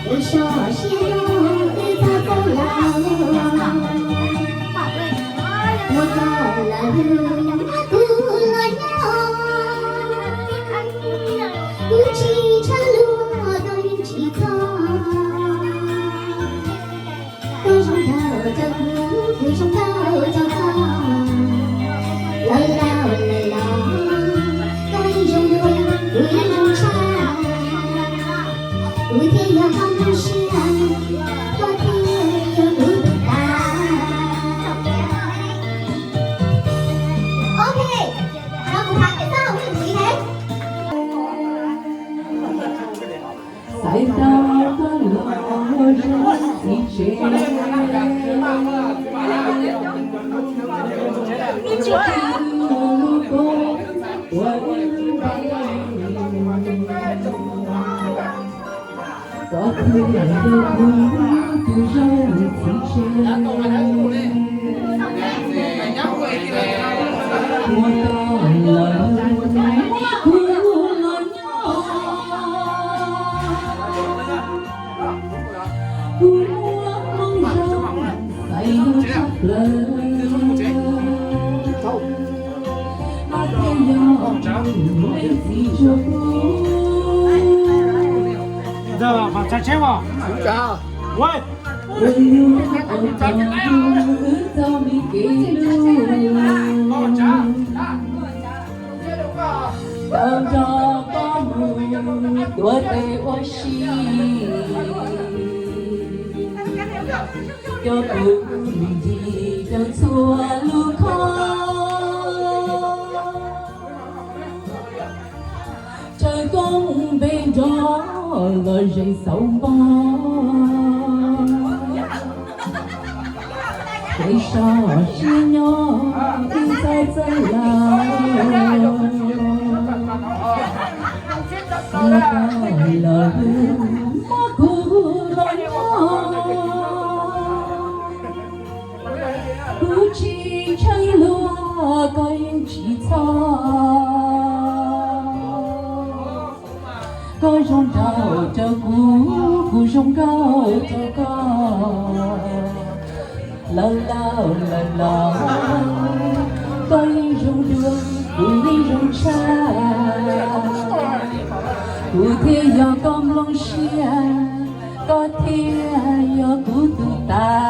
Wb sov siab no wb txhob txhawj lawm, muaj koj lawm kuv los nyob. Kuv tsis tshua luag koj yeej tsis txhob. Koj zoo nraug rau kuv, kuv zoo nkauj rau koj. Lawm lawm los los, koj yeej zoo dua, kuv yeej zoo tshaj. Kuv thiaj yog Tau nrog koj mus tuav tes ua si, coj kuv mus ncig rau txhua lub khob. Raws koob npe nrog los zeem xauv npog, kev sov siab nyob ib txhais txawj lawm. Los muab kuv los nyob, kuv tsis tsheej luag koj yeej tsis txhob. Koj zoo nraug rau kuv, kuv zoo nkauj rau koj. Lawm lawm lawm los, koj yeej zoo dua, kuv yeej zoo tshaj. Kuv thiaj yog koj nplooj siab, koj thiaj yog kuv tus tas.